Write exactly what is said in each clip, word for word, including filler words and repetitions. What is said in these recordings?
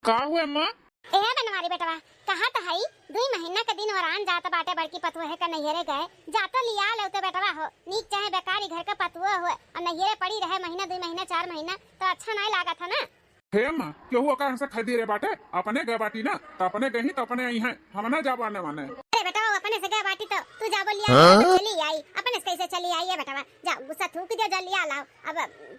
का हुए अम्मा? ए बनवारी बेटवा, कहा त हई, दुई महीना के दिन वरान जात बाटे, बड़की पतोहे का नैहरे गए, जा तो लिया लेते बेटवा हो, नीक चाहे बेकार, ई घर के पतोह हुए और नैहरे पड़ी रहे महीना, दुई महीना, चार महीना, तो अच्छा नाहीं लागत है ना। हे अम्मा, केहू ओका हमसे खरीदी रे बाटे, अपने गए बाटी ना, तो अपने गई तो अपने आई हैं, हम ना जाब आने वाने। अरे बेटवा, वो अपने से गए बाटी तो तू जाबो लिया हाँ? ले, तो चली आई, अपने से कैसे चली आई है बेटवा? जाओ, गुस्सा थूक दे, जा लिया लाओ। अब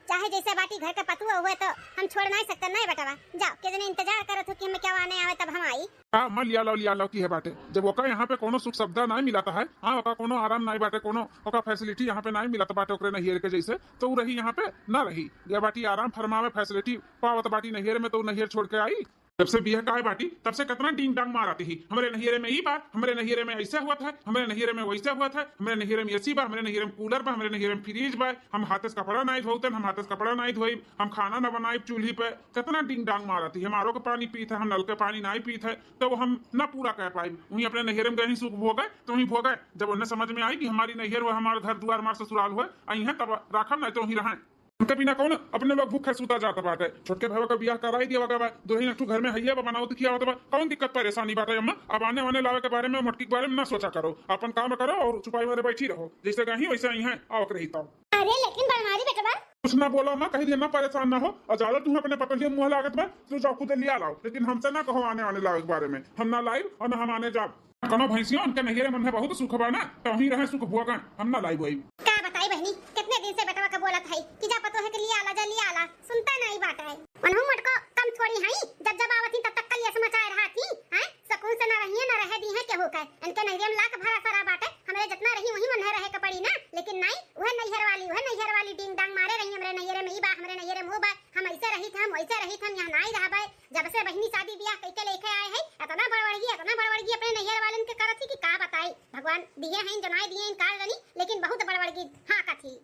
चाहे जैसे बाटी घर के पतोह हुए तो हम छोड़ नाहीं सकते ना बेटवा। जाओ, के जने इंतजार करत हो कि हमें क्या आने आवे तब हम आई। हाँ, अम्मा, लिया लाओ, लिया लाओ की है बाटे। जब ओका यहाँ पे कोनो सुख सुविधा नाहीं मिलत है, हाँ, ओका कोनो आराम नाहीं बाटे, कोनो ओका facility यहाँ पे नाहीं मिलत बाटे ओकरे नैहर के जैसे, तो उ रही यहाँ पे ना रही। गए बाटी आराम फरमावे, facility पावत बाटी नैहर में, तो उ नैहर छोड़ के आई। जब से बियाह का है बाटी, तब से कितना डिंग डांग मारत ही, हमरे नैहरे में ई बा, हमरे नैहरे में ऐसे हुआ था, हमरे नैहरे में वैसे हुआ था, हमरे नैहरे में AC बा, हमरे नैहरे में cooler बा, हमरे नैहरे में fridge बा, हम हाथे से कपड़ा नाहीं धोतन, हम हाथे से कपड़ा नाहीं धोइब, हम खाना ना बनाइब चूल्ही पे। कितना डिंग डांग मारत ही, हम RO के पानी पीत है, हम नल के पानी नाहीं पीत है, तो हम ना पूरा कर पाइब। वहीं अपने नैहरे में गए ही सुख भोगे, तो वहीं भोगे। जब उन्हें समझ में आई कि हमारी नैहर हुआ, हमारा घर दुआर, हमारा ससुराल हुआ, आई हैं तब राखब, नाहीं तो वहीं रहें। उनके बिना कौन अपने लोग भूखे सूता जात बाटे। छोटके भैया का बियाह कराई दिया गवा बा, दुल्हन एक ठो घर में हइये बा, बनावत खियावत बा, कौन दिक्कत परेशानी बाटे अम्मा? अब आने वाने लावे के बारे में, मटकी के बारे में ना सोचा करो, अपन काम करो और चुपाई मारे बैठी रहो, जैसे गई वैसे आई हैं, आवत रही तो। अरे लेकिन बनवारी बेटवा। कुछ ना बोला अम्मा, कही दिया ना परेशान ना हो, और ज्यादा तुम अपने पतोहिया मुँह लागत बा, तो जाओ खुद लिया लाओ, लेकिन हमसे ना कहो आने वाने लावे के बारे में, हम ना लाइब और ना हम आने जाब। कनो भैंसिया, उनके नैहरे में बहुत सुख बा ना, तो वहीं रहे सुख भोगन, हम ना लाइब वाइब। का बताई बहिनी, कितने दिन से बेटवा के बोलत है कि जा पतोहे के लिया ला, जा लिया ला, सुनता नाहीं बाटे। उनहु मोटको कम थोड़ी हई, जब जब आवत ही तब तक कलियस मचाए रहत ही, हैं? सुकून से ना रहिए, ना रहे दी है केहू के। इनके नैहरे में लाख भरा सरा बाटे, हमरे जितना रही वहीं मन रहे के पड़ी ना, लेकिन नाहीं, वह नैहर वाली, वह नैहर वाली डिंग डांग मारे रही, हमरे नैहरे में ई बा, हमरे नैहरे में वो बा, हम ऐसे रही थे, हम वैसे रही थे, हम यहाँ नाहीं रहबे। जब से बहिनी शादी बियाह कइके लेके आए हैं, इतना बड़बड़गी, इतना बड़बड़गी अपने नैहर वालन के करत ही कि का बताई। भगवान दिए हैं, जमाई दिए हैं, इनकार जनी, लेकिन बहुत बड़बड़गी हाँकत ही।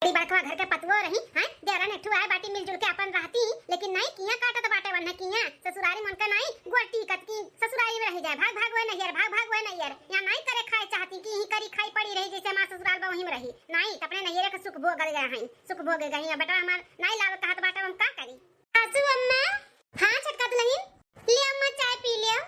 बड़ी बड़कवा घर के पतुओ रही, हैं? देवरन एक ठो आए बाटी मिलजुल के अपन रहती, लेकिन नाहीं किया काटत बाटे वन्हे किया। ससुरारी मन के नाहीं गोरटी कतकी ससुरारी में रह जाए, भाग भाग वह नैहर, भाग भाग वह नैहर। यहाँ नाहीं करे खाए चाहती कि यहीं करी खाई पड़ी रही, जैसे हमार ससुराल बा वहीं में रही। नाहीं, त अपने नैहरे के सुख भोग गए हैं, सुख भोग गए हैं। बेटा हमार नाहीं लावे कहत बाटे, हम का करी? सासू अम्मा। हाँ छोटका दुल्हन, ले अम्मा चाय पी लियो।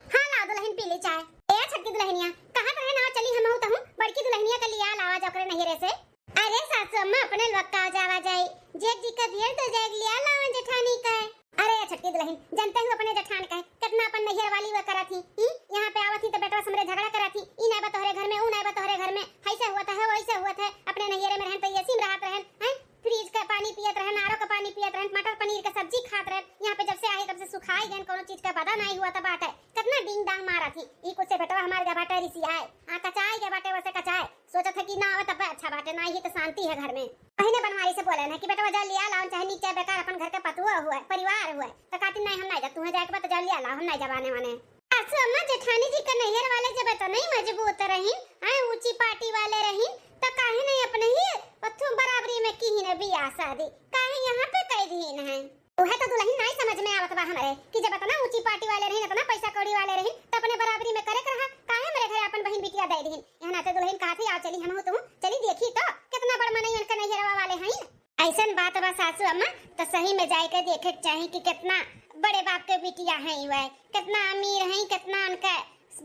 हाँ लाओ दुल्हन पी ले चाय। ए छोटकी दुल्हनिया, कहाँ रहे ना चली हम तहूँ बड़की दुल्हनिया के लिया लावा जा ओकरे नैहरे से। अरे सासू अम्मा अपने लोग का जावा जाई, जेठ जी का दियर तो जाए लिया लावा जेठानी का। अरे छोटकी दुल्हन, जनते हूँ अपने जेठान का कितना अपन नैहर वाली वो करत ही। ई यहाँ पे आवत ही तो बेटवा से हमरे झगड़ा करत ही, ई नाहीं बा तोहरे घर में, ऊ नाहीं बा तोहरे घर में, ऐसे हुआ था, वैसे हुआ था, अपने नैहरे में रहन तो एसी में रहत रहन, हैं? फ्रिज का पानी पियत रहन, आरो का पानी पियत रहन, मटर पनीर का सब्जी खात रहन। यहाँ पे जब से आए तब से सुखाई गए, कोनो चीज का पता नाहीं हुआ था बाटे। कितना डिंग डांग मारत ही। ई कुछ से बेटवा हमार गए बाटे रिसियाए। हाँ, कचाई गए बाटे वैसे कचाए। सोचत है कि ना आवे तब अच्छा बाटे, ना ही तो शांति है घर में। अहिने बनवारी से बोले ना कि बेटवा जा लिया लाओ, चाहे नीचे बेकार अपन घर के पतुआ हुए, परिवार हुए। तो कहती नहीं हम नहीं जा, तुम्हें जाए के बाद तो जा लिया लाओ, हम नहीं जबाने वाने। सासू अम्मा, जेठानी जी के नैहर वाले जब इतना ही मजबूत रहीन, आए ऊंची पार्टी वाले रहीन, त काहे नहीं अपने ही पत्थू बराबरी में कीन बियाह शादी? काहे यहाँ पे कई दीन है? उहे तो दुल्हन नहीं समझ में आवत बा हमरे कि जब इतना ऊंची पार्टी वाले रहीन, इतना पैसा कौड़ी वाले रहीन, त अपने बराबरी में करे के रहा, काहे हमरे घरे अपन बहिन बिटिया दे दीन? यहाँ नाते दुल्हन कहा थी, आओ चली हम तू चली देखी तो कितना बड़ मनई उनके नैहरवा वाले हैं। ऐसन बात बा सासू अम्मा, त सही में जाए के देखे के चाही कि कितना बड़े बाप के बिटिया हैं वह, कितना अमीर हैं, कितना उनका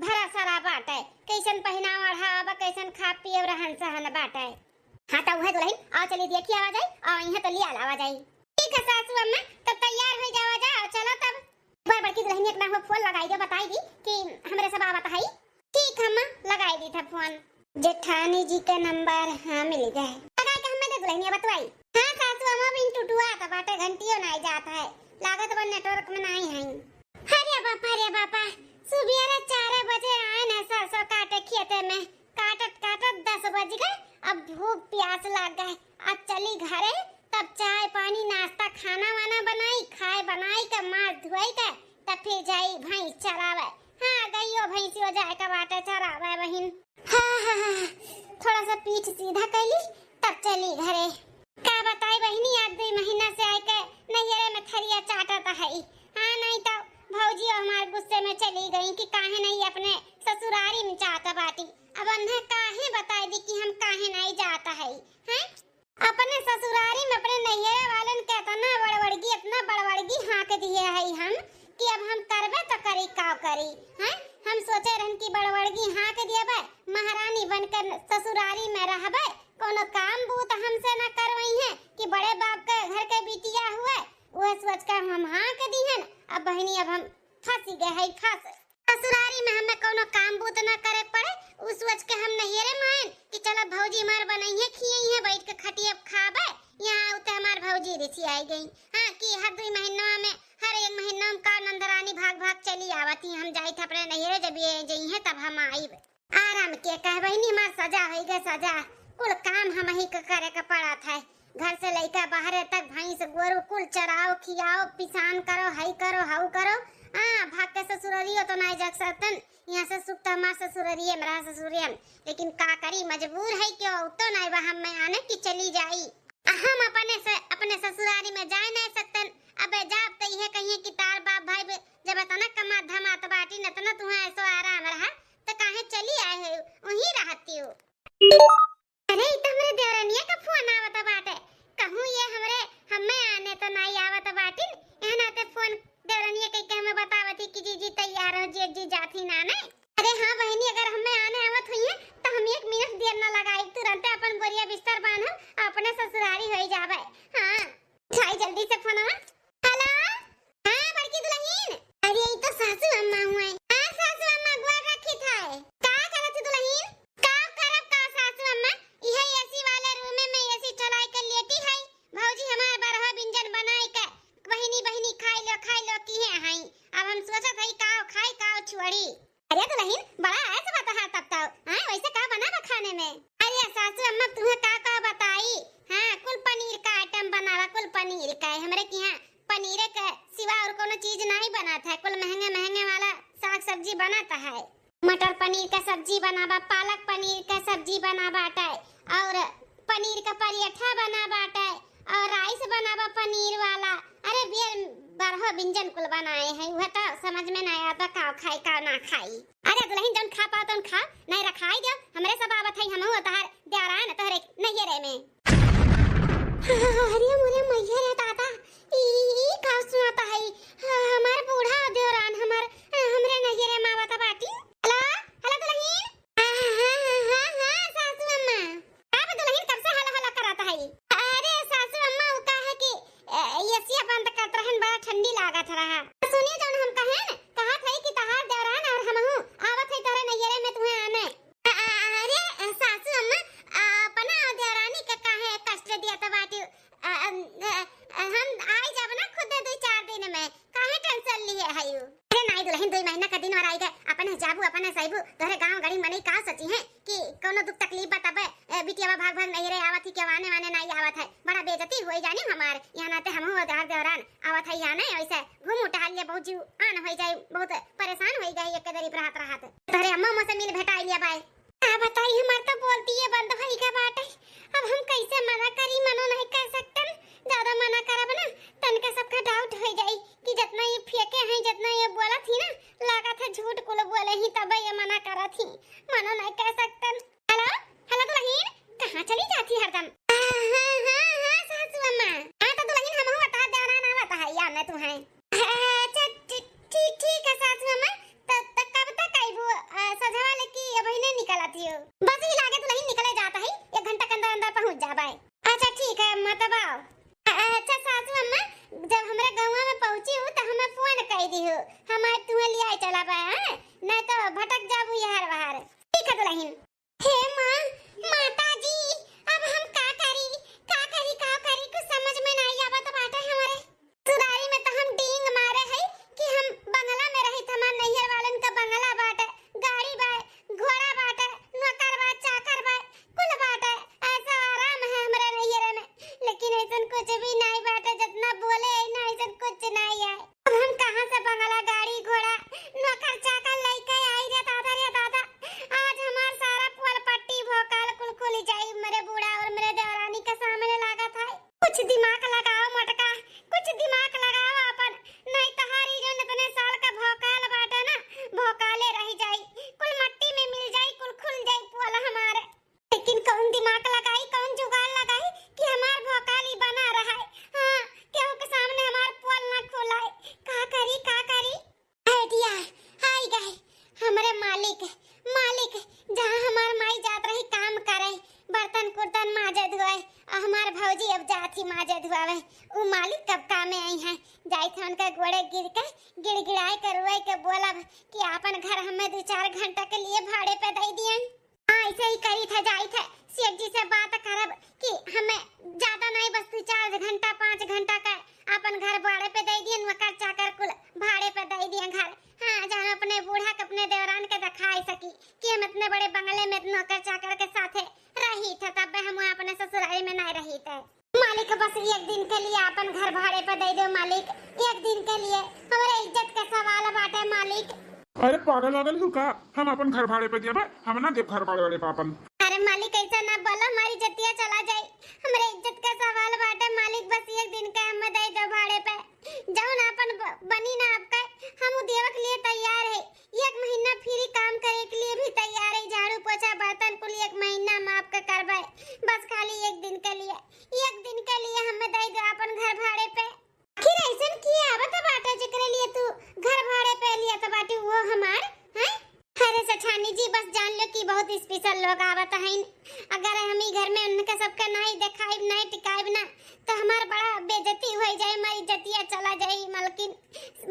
भरा सारा बाटे, कैसन पहनावा ओढ़ावा बा, कैसन खा पिए रहन सहन बाटे। हाँ त उहे दुल्हन, आओ चली देखी आवा जाई, और यहाँ तो लिया लावा जाई। ठीक है सासू अम्मा, तब तैयार हो जावा जाओ, चलो तब। वह बड़की दुल्हनिया के नाम फोन लगाई दे, बताई दी कि हमरे सब आवत है। ठीक है अम्मा, लगाई दी था फोन। जेठानी जी का नंबर, हाँ, मिल गए। लगाई के हमें दे दुल्हनिया बतवाई। हाँ सासू अम्मा, बिन टुटुआ तो बाटे, घंटियों नहीं जात है, लागत बा नेटवर्क में नहीं है। अरे बापा, अरे बापा, सुबेरे चार बजे आए न सरसों काटे खेते में, काटत काटत दस बज गए। अब भूख प्यास लाग गए, अब चली घरे, तब चाय पानी नाश्ता खाना वाना बनाई, खाए बनाई के माज धोई के तब फिर जाई भैंस चरावे। हाँ गइयो भैंसियो जाए के बाटे चरावे बहिन। हाँ हाँ हाँ, थोड़ा सा पीठ सीधा कैली तब चली घरे। का बताई बहिनी, आज दो महीना से आए के नैहरे में थरिया चाटत है। हाँ नहीं तो भौजी हमार गुस्से में चली गई कि काहे नहीं अपने ससुरारी में जात बाटी। अब उन्हें काहे बताई दी कि हम काहे नहीं जात है, हैं? अपने ससुरारी में अपने नैहरे वालन के इतना बड़बड़गी, इतना बड़बड़गी हाँक दिए है हम कि अब हम करबे तो करी, का करी, हैं? हम सोचे रहन कि बड़वड़गी हाँक दियबे, महारानी बनकर ससुरारी में रहबे, कोनो काम बूत हमसे न करवइहें कि बड़े बाप के घर के बिटिया हुए, उहे सोच के हम हाँक दिहन। अब बहिनी, अब हम फँसी गए है, फँस। ससुरारी में हमें कोनो काम बूत न करे पड़े, उ सोच के हम नैहरे में आएन कि चलो भौजी हमार बनइहें, खियइहें, बैठ के खटिया पे खाबे। यहाँ उते हमार भौजी रिसियाइ गई, हाँ, कि हर दुइ महीना में, हर एक महीना में का नंदरानी भाग भाग चली आवत ही, हम जाइत अपने नैहरे, जब ये जइहें तब हम आइब। आराम के कह बहिनी, हमार सजा होई गए सजा, कुल काम हमही के करे के पड़त है। घर से लइका बाहरे तक, भैंस गोरू कुल चराओ, खियाओ, पिसान करो, हई करो, हऊ करो। हाँ, भाग के ससुररियो तो नाई जा सकतन। यहाँ से सुख तो हमार ससुररिये में रहा, ससुरिये में। लेकिन का करी, मजबूर है कि तो नाई बा हम में आने की चली जाई। हम अपने से, अपने ससुरारी में जाए नाई सकतन। अबे जाब तो इहे कहिए कि तार बाप भाई बे जब इतना कमात धमात बाटी न, इतना तुहें ऐसो आराम रहा, तो काहे चली आए हो, वहीं रहती हो। अरे, ई तो हमरे देवरनिया का फोन आवत बाटे। कहूँ ये हमरे, हमें आने तो नाई आवत बाटिन, एह नाते फोन देवरनिया कह के हमें बतावत ही कि जीजी तैयार हो, जेठ जी जात ही ना ने। अरे हाँ बहिनी, अगर हमें आने आवत होइए तो हम एक मिनट देर ना लगाई, तुरंते अपन बोरिया बिस्तर बांधब, अपने ससुरारी होई जाबे। हाँ, उठाई जल्दी से फोनवा। हेलो, हाँ बड़की दुल्हन। अरे, ई तो सासू अम्मा हुए। हाँ सासू अम्मा, गोड़ रखी थाए। का करत ही दुल्हन? का करब का सासू अम्मा, इहे एसी वाले रूमे में एसी चलाई के लेटी है। भौजी हमार बरहो बिंजन बनाई के बहिनी बहिनी खाई लो, खाई लो किहे हई। अब हम सोचत हई काव खाई काव छोड़ी। अरे दुल्हन, बड़ा ऐस बा तोहार तब तो, हाँ, वैसे का बना बा खाने में? अरे सासू अम्मा, तुम्हें का का बताई? हाँ, कुल पनीर का आइटम बनावा, कुल पनीर का। हमरे किहाँ पनीरे के सिवा और कोनो चीज नाहीं बनत है, कुल महंगे महंगे वाला साग सब्जी बनत है। मटर पनीर का सब्जी बनावा, पालक पनीर का सब्जी बना बाटे, और पनीर का पराठा बना बाटे, और राइस बनावा पनीर वाला। अरे बियर बरहो बिंजन कुल बनाए हैं, वह तो समझ में ना आता का खाई का ना खाई। अरे दुल्हन जौन खा पाओ तौन खा, नहीं रखाई दो। हमरे सब आवत है, हमहू तोहर देवरान तोहरे नैहरे में। अरे मोरे मैया रे दादा, ई, ई का सुनाता है? हमार बूढ़ा देवरान हमार, हमरे नैहरे में आवत बाटी। हेलो, हेलो दुल्हन। हाँ, हाँ, हाँ, हाँ, हाँ, सासू अम्मा। अब दुल्हन कब से हला हला करत है? अरे सासू अम्मा, उ का है कि, ए, एसिया बंद करत रहन, बड़ा ठंडी लागत रहा। सुनिए जौन हम कहेन, कहत है कि तहार देवरान और हमहू आवत है तोहरे नैहरे में तुहें आने। अ-, अ-, अरे, अ, सासू अम्मा, अ, अपना देवरानी के काहे कष्ट दियत बाटी? अ, अ, अ, हम आई जाब ना खुदे दुइ चार दिन में, काहे टेंशन लिए हयू? अरे नाई दुल्हन, दुइ महीना का दिन और आई गए, अपने जाबू, अपने सैबू, तोहरे गाँव गड़ी मनई का सोची हैं कि कौनो दुख तकलीफ बताबे, ए, बिटियावा भाग भाग नैहरे आवत ही, केहू आने वाने नाई आवत है, बड़ा बेइज्जती होई जानी हमार, यहाँ नाते हमहू और देवरान आवत है यहाँ नहीं, वैसे घूम टहल ले, बहुत जीव आन होई जाए, बहुत परेशान होई गए एक दरी रहत रहत। तोहरे अम्मा उम्मा से मिल भेटाई लिया बाय। का बताई, हमार तो बोलती ये बंद होई गए बाटे। अब हम कैसे मना करी, मनो नहीं कर सकतन। ज्यादा मना करब ना, तनके सबका डाउट होई जाई कि जितना ये फेंके हैं, जितना ये बोलत ही ना, लागत है झूठ कुल बोले ही, तब ये मना करत ही, मनो नहीं कर सकतन। हेलो, हेलो दुल्हन, कहाँ चली जाती हरदम? हाँ, हाँ, हाँ, हाँ, सासू अम्मा। हाँ, तो दुल्हन हमहू बता देवरान आवत है, या मैं तू हैं। अच्छा, ठी-, ठीक, ठीक है सासू अम्मा, त, त कब तक आइबू? अ, सझवा ले कि अबहिने निकलत हियो? बस ही लागे दुल्हन निकले जात है, एक घंटा के अंदर अंदर पहुँच जाबे। अच्छा ठीक है अम्मा, तब आओ। अ, अच्छा सासू अम्मा, जब हमरे गौवा में पहुँची हूँ तो हमें फोन कर दी हो, हम आज तुम्हें ले आए चला पाए हैं, नहीं तो भटक जाबू यार बाहर। ठीक है दुल्हन। हे माँ, माता जी, अब हम का करी, का करी, का करी, कुछ समझ में नाई आवत बाटे हमरे। ससुरारी में तो हम डींग मारे हई कि हम बंगला में रही, हमार नैहर वालन का बंगला बाटे, गाड़ी बा, घोड़ा बाटे, नौकर बा, चाकर बा, कुल बाटे, ऐसा आराम है हमरे नैहरे में। लेकिन ऐसन कुछ भी नाई बाटे, जितना बोले है ना, ऐसन कुछ नाई है। अब हम कहाँ से बंगला, गाड़ी, घोड़ा, नौकर चाकर लइके आई रे दादा, रे दादा। आज हमार सारा पोल पट्टी भोकाल कुल खुल जाई मेरे बूढ़ा और मेरे देवरानी के सामने लागत है। कुछ दिमाग लगाओ मोटका, कुछ दिमाग लगाओ अपन, नहीं तहारी जौन इतने साल का भोकाल बाटे ना, भोकाले रह जाई, कुल मट्टी में मिल जाई, कुल खुल जाई पोल हमारे। लेकिन कौन दिमाग लगाई, कौन जुगाड़ लगाई कि हमार भौकाली बना रहा है। हाँ, केहू के सामने हमार पोल ना खोलाए। का करी, का करी? कब कामे आई हैं, जाई थे उनके गोड़े गिर के, गिड़गिड़ाए के, रोए के बोलब कि आपन घर हमें दो चार घंटा के लिए भाड़े पे दे दियन। हाँ, ऐसे ही करी थे, जाई थे सेठ जी से बात करब कि हमें ज्यादा नहीं, बस दो चार घंटा, पाँच घंटा का आपन घर भाड़े पे दे दियन, नौकर चाकर कुल भाड़े पे दे दियन घर। हाँ, जहाँ अपने बूढ़ा के, अपने देवरान के दिखाई सकी कि हम इतने बड़े बंगले में नौकर चाकर के साथे रही थे, तब हम अपने ससुराल में नहीं रही थे। मालिक, बस एक दिन के लिए आपन घर भाड़े पे दे दो मालिक, एक दिन के लिए। हमरे इज्जत का सवाल बाटे मालिक। अरे पागल वागल हो का? हम आपन घर भाड़े पे देबे? हम ना देब घर भाड़े वाड़े पे आपन। अरे मालिक, ऐसा ना बोलो, हमारी इज्जतिया चला जाए। हमरे इज्जत का सवाल बाटे मालिक, बस एक दिन का हमें दे दो भाड़े पे। जौन आपन ब-, बनी ना आपका, हम उ देवे के लिए तैयार है। एक महीना फ्री काम करे के लिए भी तैयार है। झाड़ू पोछा बर्तन कुल एक महीना में आपका करबे, बस खाली एक दिन के लिए। एक दिन के लिए हमें दे दो अपन घर भाड़े पे। आखिर ऐसन की आवत बाटे जेकरे लिए तू घर भाड़े पे लियत बाटे वो हमार, हैं? अरे सेठानी जी, बस जान लो कि बहुत स्पेशल लोग आवत हैं। अगर हम ई घर में उनके सबके नहीं देखाइब, नहीं टिकाइब ना, तो हमार बड़ा बेइज्जती हो जाए, हमारी इज्जतिया चला जाए। मालकिन,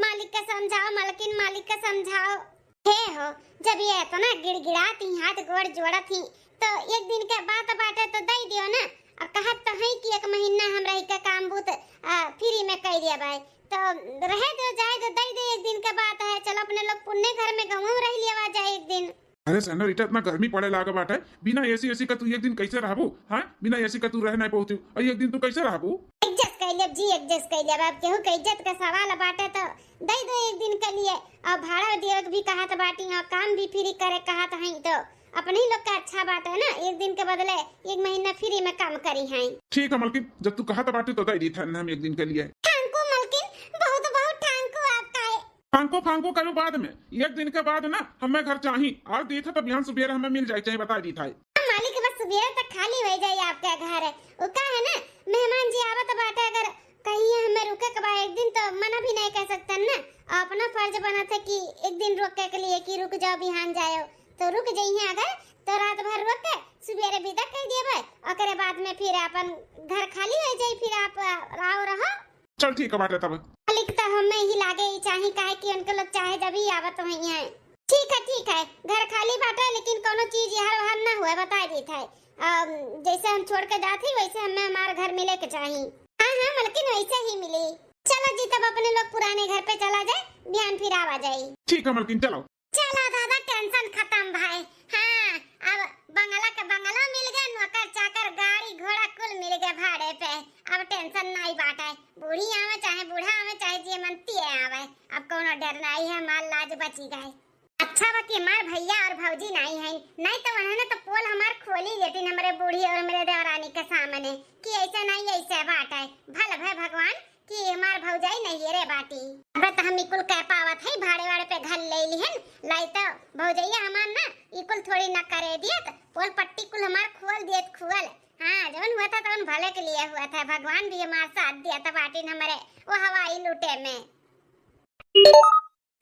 मालिक के समझाओ, मालकिन, मालिक के समझाओ। हे हो, जब ये इतना गिड़गिड़ात ही, हाथ गोड़ जोड़त ही, तो एक दिन के बात बाटे तो दे दियो ना। अब कहत तो है कि एक महीना हम रह के काम बूत, आ, फ्री में कर दिया भाई, तो रहे दो, जाए दो, दे दे, एक दिन के बात है। चलो अपने लोग पुन्ने घर में, गाँव में रह लिया जाए एक दिन। अरे सेनोरिटा, इतना गर्मी पड़े लागा बाटे, बिना एसी एसी का तू एक दिन कैसे रहबू? हाँ, बिना एसी का तू रह नहीं पहुँचू, और एक दिन तू कैसे रहबू? एडजस्ट कर लेब जी, एडजस्ट कर लेब। अब केहू के इज्जत का सवाल बाटे तो दे दो एक दिन के लिए, और भाड़ा देवे के भी कहत बाटी और काम भी फ्री करे कहत हई, तो अपने ही लोग का अच्छा बात है ना, एक दिन के बदले एक महीना फ्री में काम करी हैं। ठीक है मलकिन, जब तू कहत बाटी तो दे दी था हम एक दिन के लिए। थैंक यू मलकिन, बहुत बहुत थैंक यू आपका है। फांको फांको करू बाद में, एक दिन के बाद ना हमें घर चाही, और दी था तो बिहान सुबेरे हमें मिल जाए, चाहे बता दी था। हाँ, मालिक बस सुबेरे तक खाली हो जाए आपके घर। वो का है ना, मेहमान जी आवत बाटे, अगर कहीं हमें रुके के बा एक दिन तो मना भी नहीं कर सकतन ना। अपना फर्ज बनत है कि एक दिन रोके के लिए कि रुक जाओ, बिहान जाओ, तो रुक जाइए। अगर तो रात भर रुक के सुबेरे विदा कर दिए भाई, ओकरे बाद में फिर अपन घर खाली हो जाए, फिर आप आओ रहो। चल ठीक है बाटे तब। मालिक तो हमें ही लागे ही चाही, काहे कि उनके लोग चाहे जब ही आवत हुई हैं। ठीक है, ठीक है, घर खाली बाटे, लेकिन कोनो चीज यहाँ वहाँ ना हुए, बता देत है। अम, जैसे हम छोड़ के जात ही, वैसे हमें हमार घर मिले के चाही। हाँ, हाँ, मलकिन वैसे ही मिली। चलो जी, तब अपने लोग पुराने घर पे चला जाए, बिहान फिर आवा जाए। ठीक है मलकिन, चलो। चलो दादा, टेंशन खत्म भाई। हाँ, अब बंगला के बंगला मिल गए, नौकर चाकर, गाड़ी घोड़ा कुल मिल गए भाड़े पे। अब टेंशन नहीं बाटे। बूढ़ी आवे चाहे बूढ़ा आवे, चाहे जे मनती आवे, अब कोनो डर नहीं है, हमार लाज बची गए। अच्छा बा कि हमार भैया और भौजी नहीं है, नहीं तो उन्होंने तो पोल हमार खोली देती हमरे बूढ़ी और मेरे देवरानी के सामने कि ऐसे नहीं, ऐसे बाटे। भल भय भगवान कि हमार भौजाई नहीं रे बाटी। अबे तो हम इकुल कह पावत है, भाड़े वाड़े पे घर ले लिहन, लाई तो भौजैया हमार ना इकुल थोड़ी ना करे दियत, पोल पट्टी कुल हमार खोल दियत खुअल। हाँ, जवन हुआ था तवन भले के लिए हुआ था, भगवान भी हमार साथ दिया था बाटिन हमरे वो हवाई लूटे में।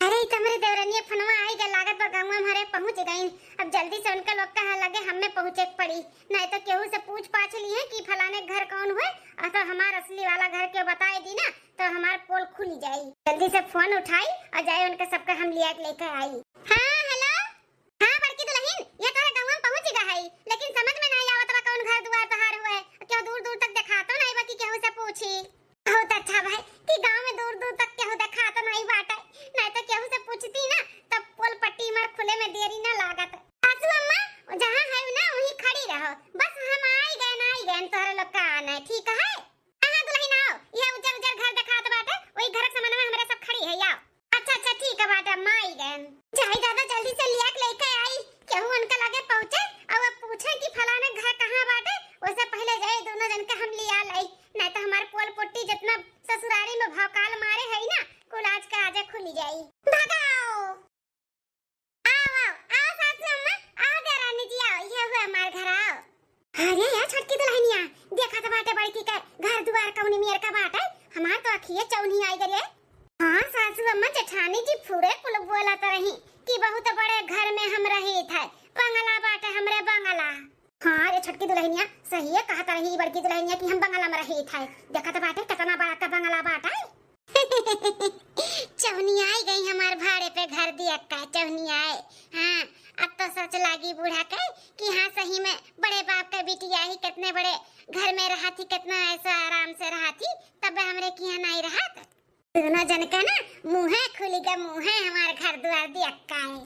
अरे, ई त हमरे देवरनिया फोनवा आई गए, लागत बा गौवा में हरे पहुँच गईन। अब जल्दी से उनका लोग कहा लगे हमें पहुँचे के पड़ी, नहीं तो केहू से पूछ पाछ ली है कि फलाने के घर कौन हुए, और तो हमार असली वाला घर के बताए दी ना, तो हमार पोल खुली जाई। जल्दी से फोन उठाई और जाए उनका सबका हम लिया के लेके आई। हाँ, हेलो। हाँ बड़की दुल्हन, ये तोहरे गौवा में पहुँच गए है, लेकिन समझ में नहीं आवत बा कौन घर दुआर तोहार हुए, केहू दूर दूर तक देखातो नहीं बा कि केहू से पूछी। बहुत अच्छा भाई कि गांव में दूर दूर तक केहू देखात नहीं बाटे, नहीं तो केहू से पूछती ना, तब पोल पट्टी मार खुले में देरी ना लागत। सासू अम्मा, जहाँ है ना वहीं खड़ी रहो, बस हम आई गए ना आई गए, तोहरे लोग का आना है, ठीक है? हाँ हाँ दुल्हन आओ, यह उजर उजर घर देखात बाटे, वही घर के सामने में हमरे सब खड़ी है, आओ। अच्छा अच्छा ठीक है बाटे, अम्मा आई गए। जाई दादा जल्दी से लिया के लेके आई, केहू उनका लगे पहुँचे और वो पूछे कि फलाने घर कहाँ बाटे, वैसे पहले जाए दोनों जन के हम लिया लाई, नहीं तो हमारे पोल पुट्टी जितना ससुरारी में भौकाल मारे है ना, कुल आज का आजे खुली जाई। भगाओ। आओ आओ आओ सासू अम्मा, आओ देवरानी जी आओ, ये हुआ हमार घर, आओ। अरे यार छोटकी दुल्हनिया, देखत बाटे बड़की के घर दुआर कौनी मेर का बाटे, हमार तो अखिए चौनी आई गए। हाँ सासू अम्मा, जेठानी जी पूरे कुल बोलत रही कि बहुत बड़े घर में हम रही थे, बंगला बाटे हमरे बंगला। हाँ रे छोटकी दुलहिनिया, सहिए कहत रही बड़की दुलहिनिया कि हम बंगला में रहित है। देखत बाटे केतना बड़ा का बंगला बाटे। चौनियाई गई हमार भाड़े पे घर दिया का चौनियाए। हाँ, अब तो सोच लागी बूढ़ा के कि हाँ सही में बड़े बाप का बिटिया ही, कितने बड़े घर में रहा थी, कितना ऐसा आराम से रहा थी, तब हमरे किहाँ नहीं रहा। दोनों जन का ना मुँहे खुली गा, मुँहे हमार घर दुआर दिया का है।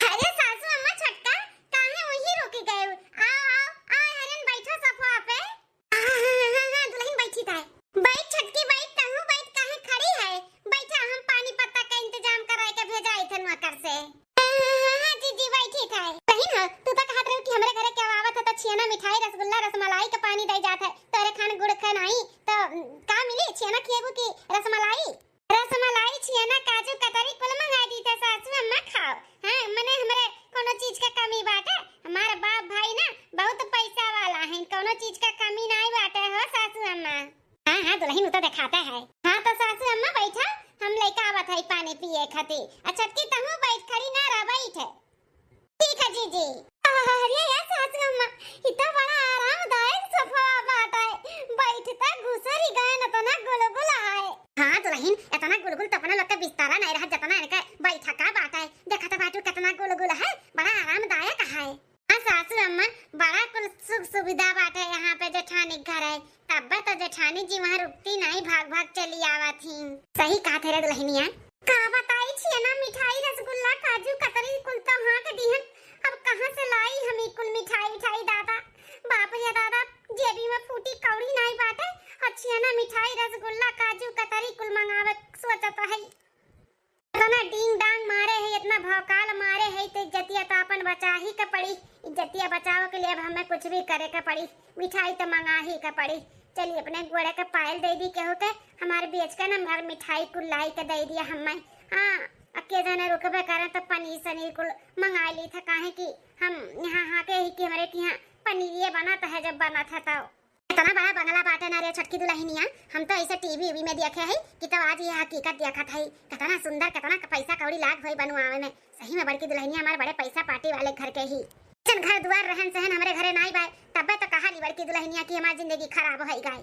अरे सासू अम्मा छोटका, काहे वहीं रुकी गए? आओ, आओ, आओ हरन, बैठो सोफा पे। हाँ, हाँ, हाँ, हाँ, हाँ, दुलहिन बैठी था। बैठ छोटकी, बैठ, तहूँ बैठ, काहे खड़ी है? बैठा, हम पानी पत्ता का इंतजाम कराए के भेजाई थे नौकर से। हाँ, हाँ, हाँ, हाँ, जीजी बैठी था। दुलहिन हो, तू तो कहत रहे कि हमरे घरे केहू आवत है तो छियना, मिठाई, रसगुल्ला, रसमलाई का पानी दे जात है, तोरे खान गुड़ खान आई तो का मिली? छियना खिएबू की रसमलाई? रसमलाई, छियना, काजू कतरी कुल मंगाई दी थे सासू अम्मा, खाओ। हाँ, मने हमरे कोनो चीज का कमी बाटे? हमार बाप भाई ना बहुत पैसा वाला है, कोनो चीज का कमी नाई बाटे हो सासू अम्मा। हाँ, हाँ, दुलहिन उ तो देखाता है। हाँ, तो सासू अम्मा बैठा, हम लइका आवत है पानी पिए खातिर। अच्छा, छोटकी तहूँ बैठ, खड़ी ना रह, बैठ। ठीक है जीजी। अरे यार सासू अम्मा, इतना बड़ा आरामदायक सोफा बाटे, बैठता घुसरी गए न, इतना गुलगुल है। हाँ दुलहिन, इतना गुलगुल तो अपने लोग के बिस्तारा नहीं रहा, जितना इनका बैठका बाटे। देखत बाटू कितना गुलगुल है, बड़ा आरामदायक है। हाँ सासू अम्मा, बड़ा कुल सुख सुविधा बाटे यहाँ पे जेठानी घर है, तब्बे तो जेठानी जी वहाँ रुकती नहीं, भाग भाग चली आवत ही। सही कहत है रे दुलहिनिया। का बताई छियना, मिठाई, रसगुल्ला, काजू कतरी कुल तो हाँ के दिहन, अब कहाँ से लाई हम ई कुल मिठाई उठाई दादा? बाप रे दादा, जेबी में फूटी कौड़ी नाई बाटे, और छियना, मिठाई, रसगुल्ला, काजू कतरी कुल मंगावे सोचत है। इतना डींग डांग मारे है, इतना भौकाल मारे है, तो इज्जतिया तो अपन बचा ही के पड़ी। इज्जतिया बचावे के लिए अब हमें कुछ भी करे के पड़ी, मिठाई तो मंगा ही के पड़ी। चली अपने गोड़े के पायल दे दी केहू के, हमारे बेच के ना हमार मिठाई कुल लाई के दे दिया हमें। हाँ, अके जने रुकबे करें तो पनीर सनीर कुल मंगा ली था, काहे कि हम यहाँ हाँ के ही कि हमरे के यहाँ पनीरिये बनत है, जब बनत है तो। इतना बड़ा बंगला बाटे ना रे छोटकी दुलहिनिया, हम तो ऐसे टीवी वीवी में देखे है कि तो आज ये हकीकत देखत है। कितना सुंदर, कितना क-, पैसा कौड़ी लाग होई बनवावे में। सही में बड़की दुलहिनिया हमारे बड़े पैसा पार्टी वाले घर के ही। जन घर दुआर रहन सहन हमरे घरे नाई बाय, तब्बे तो कहा ली बड़की दुलहिनिया कि हमार जिंदगी खराब होई गई।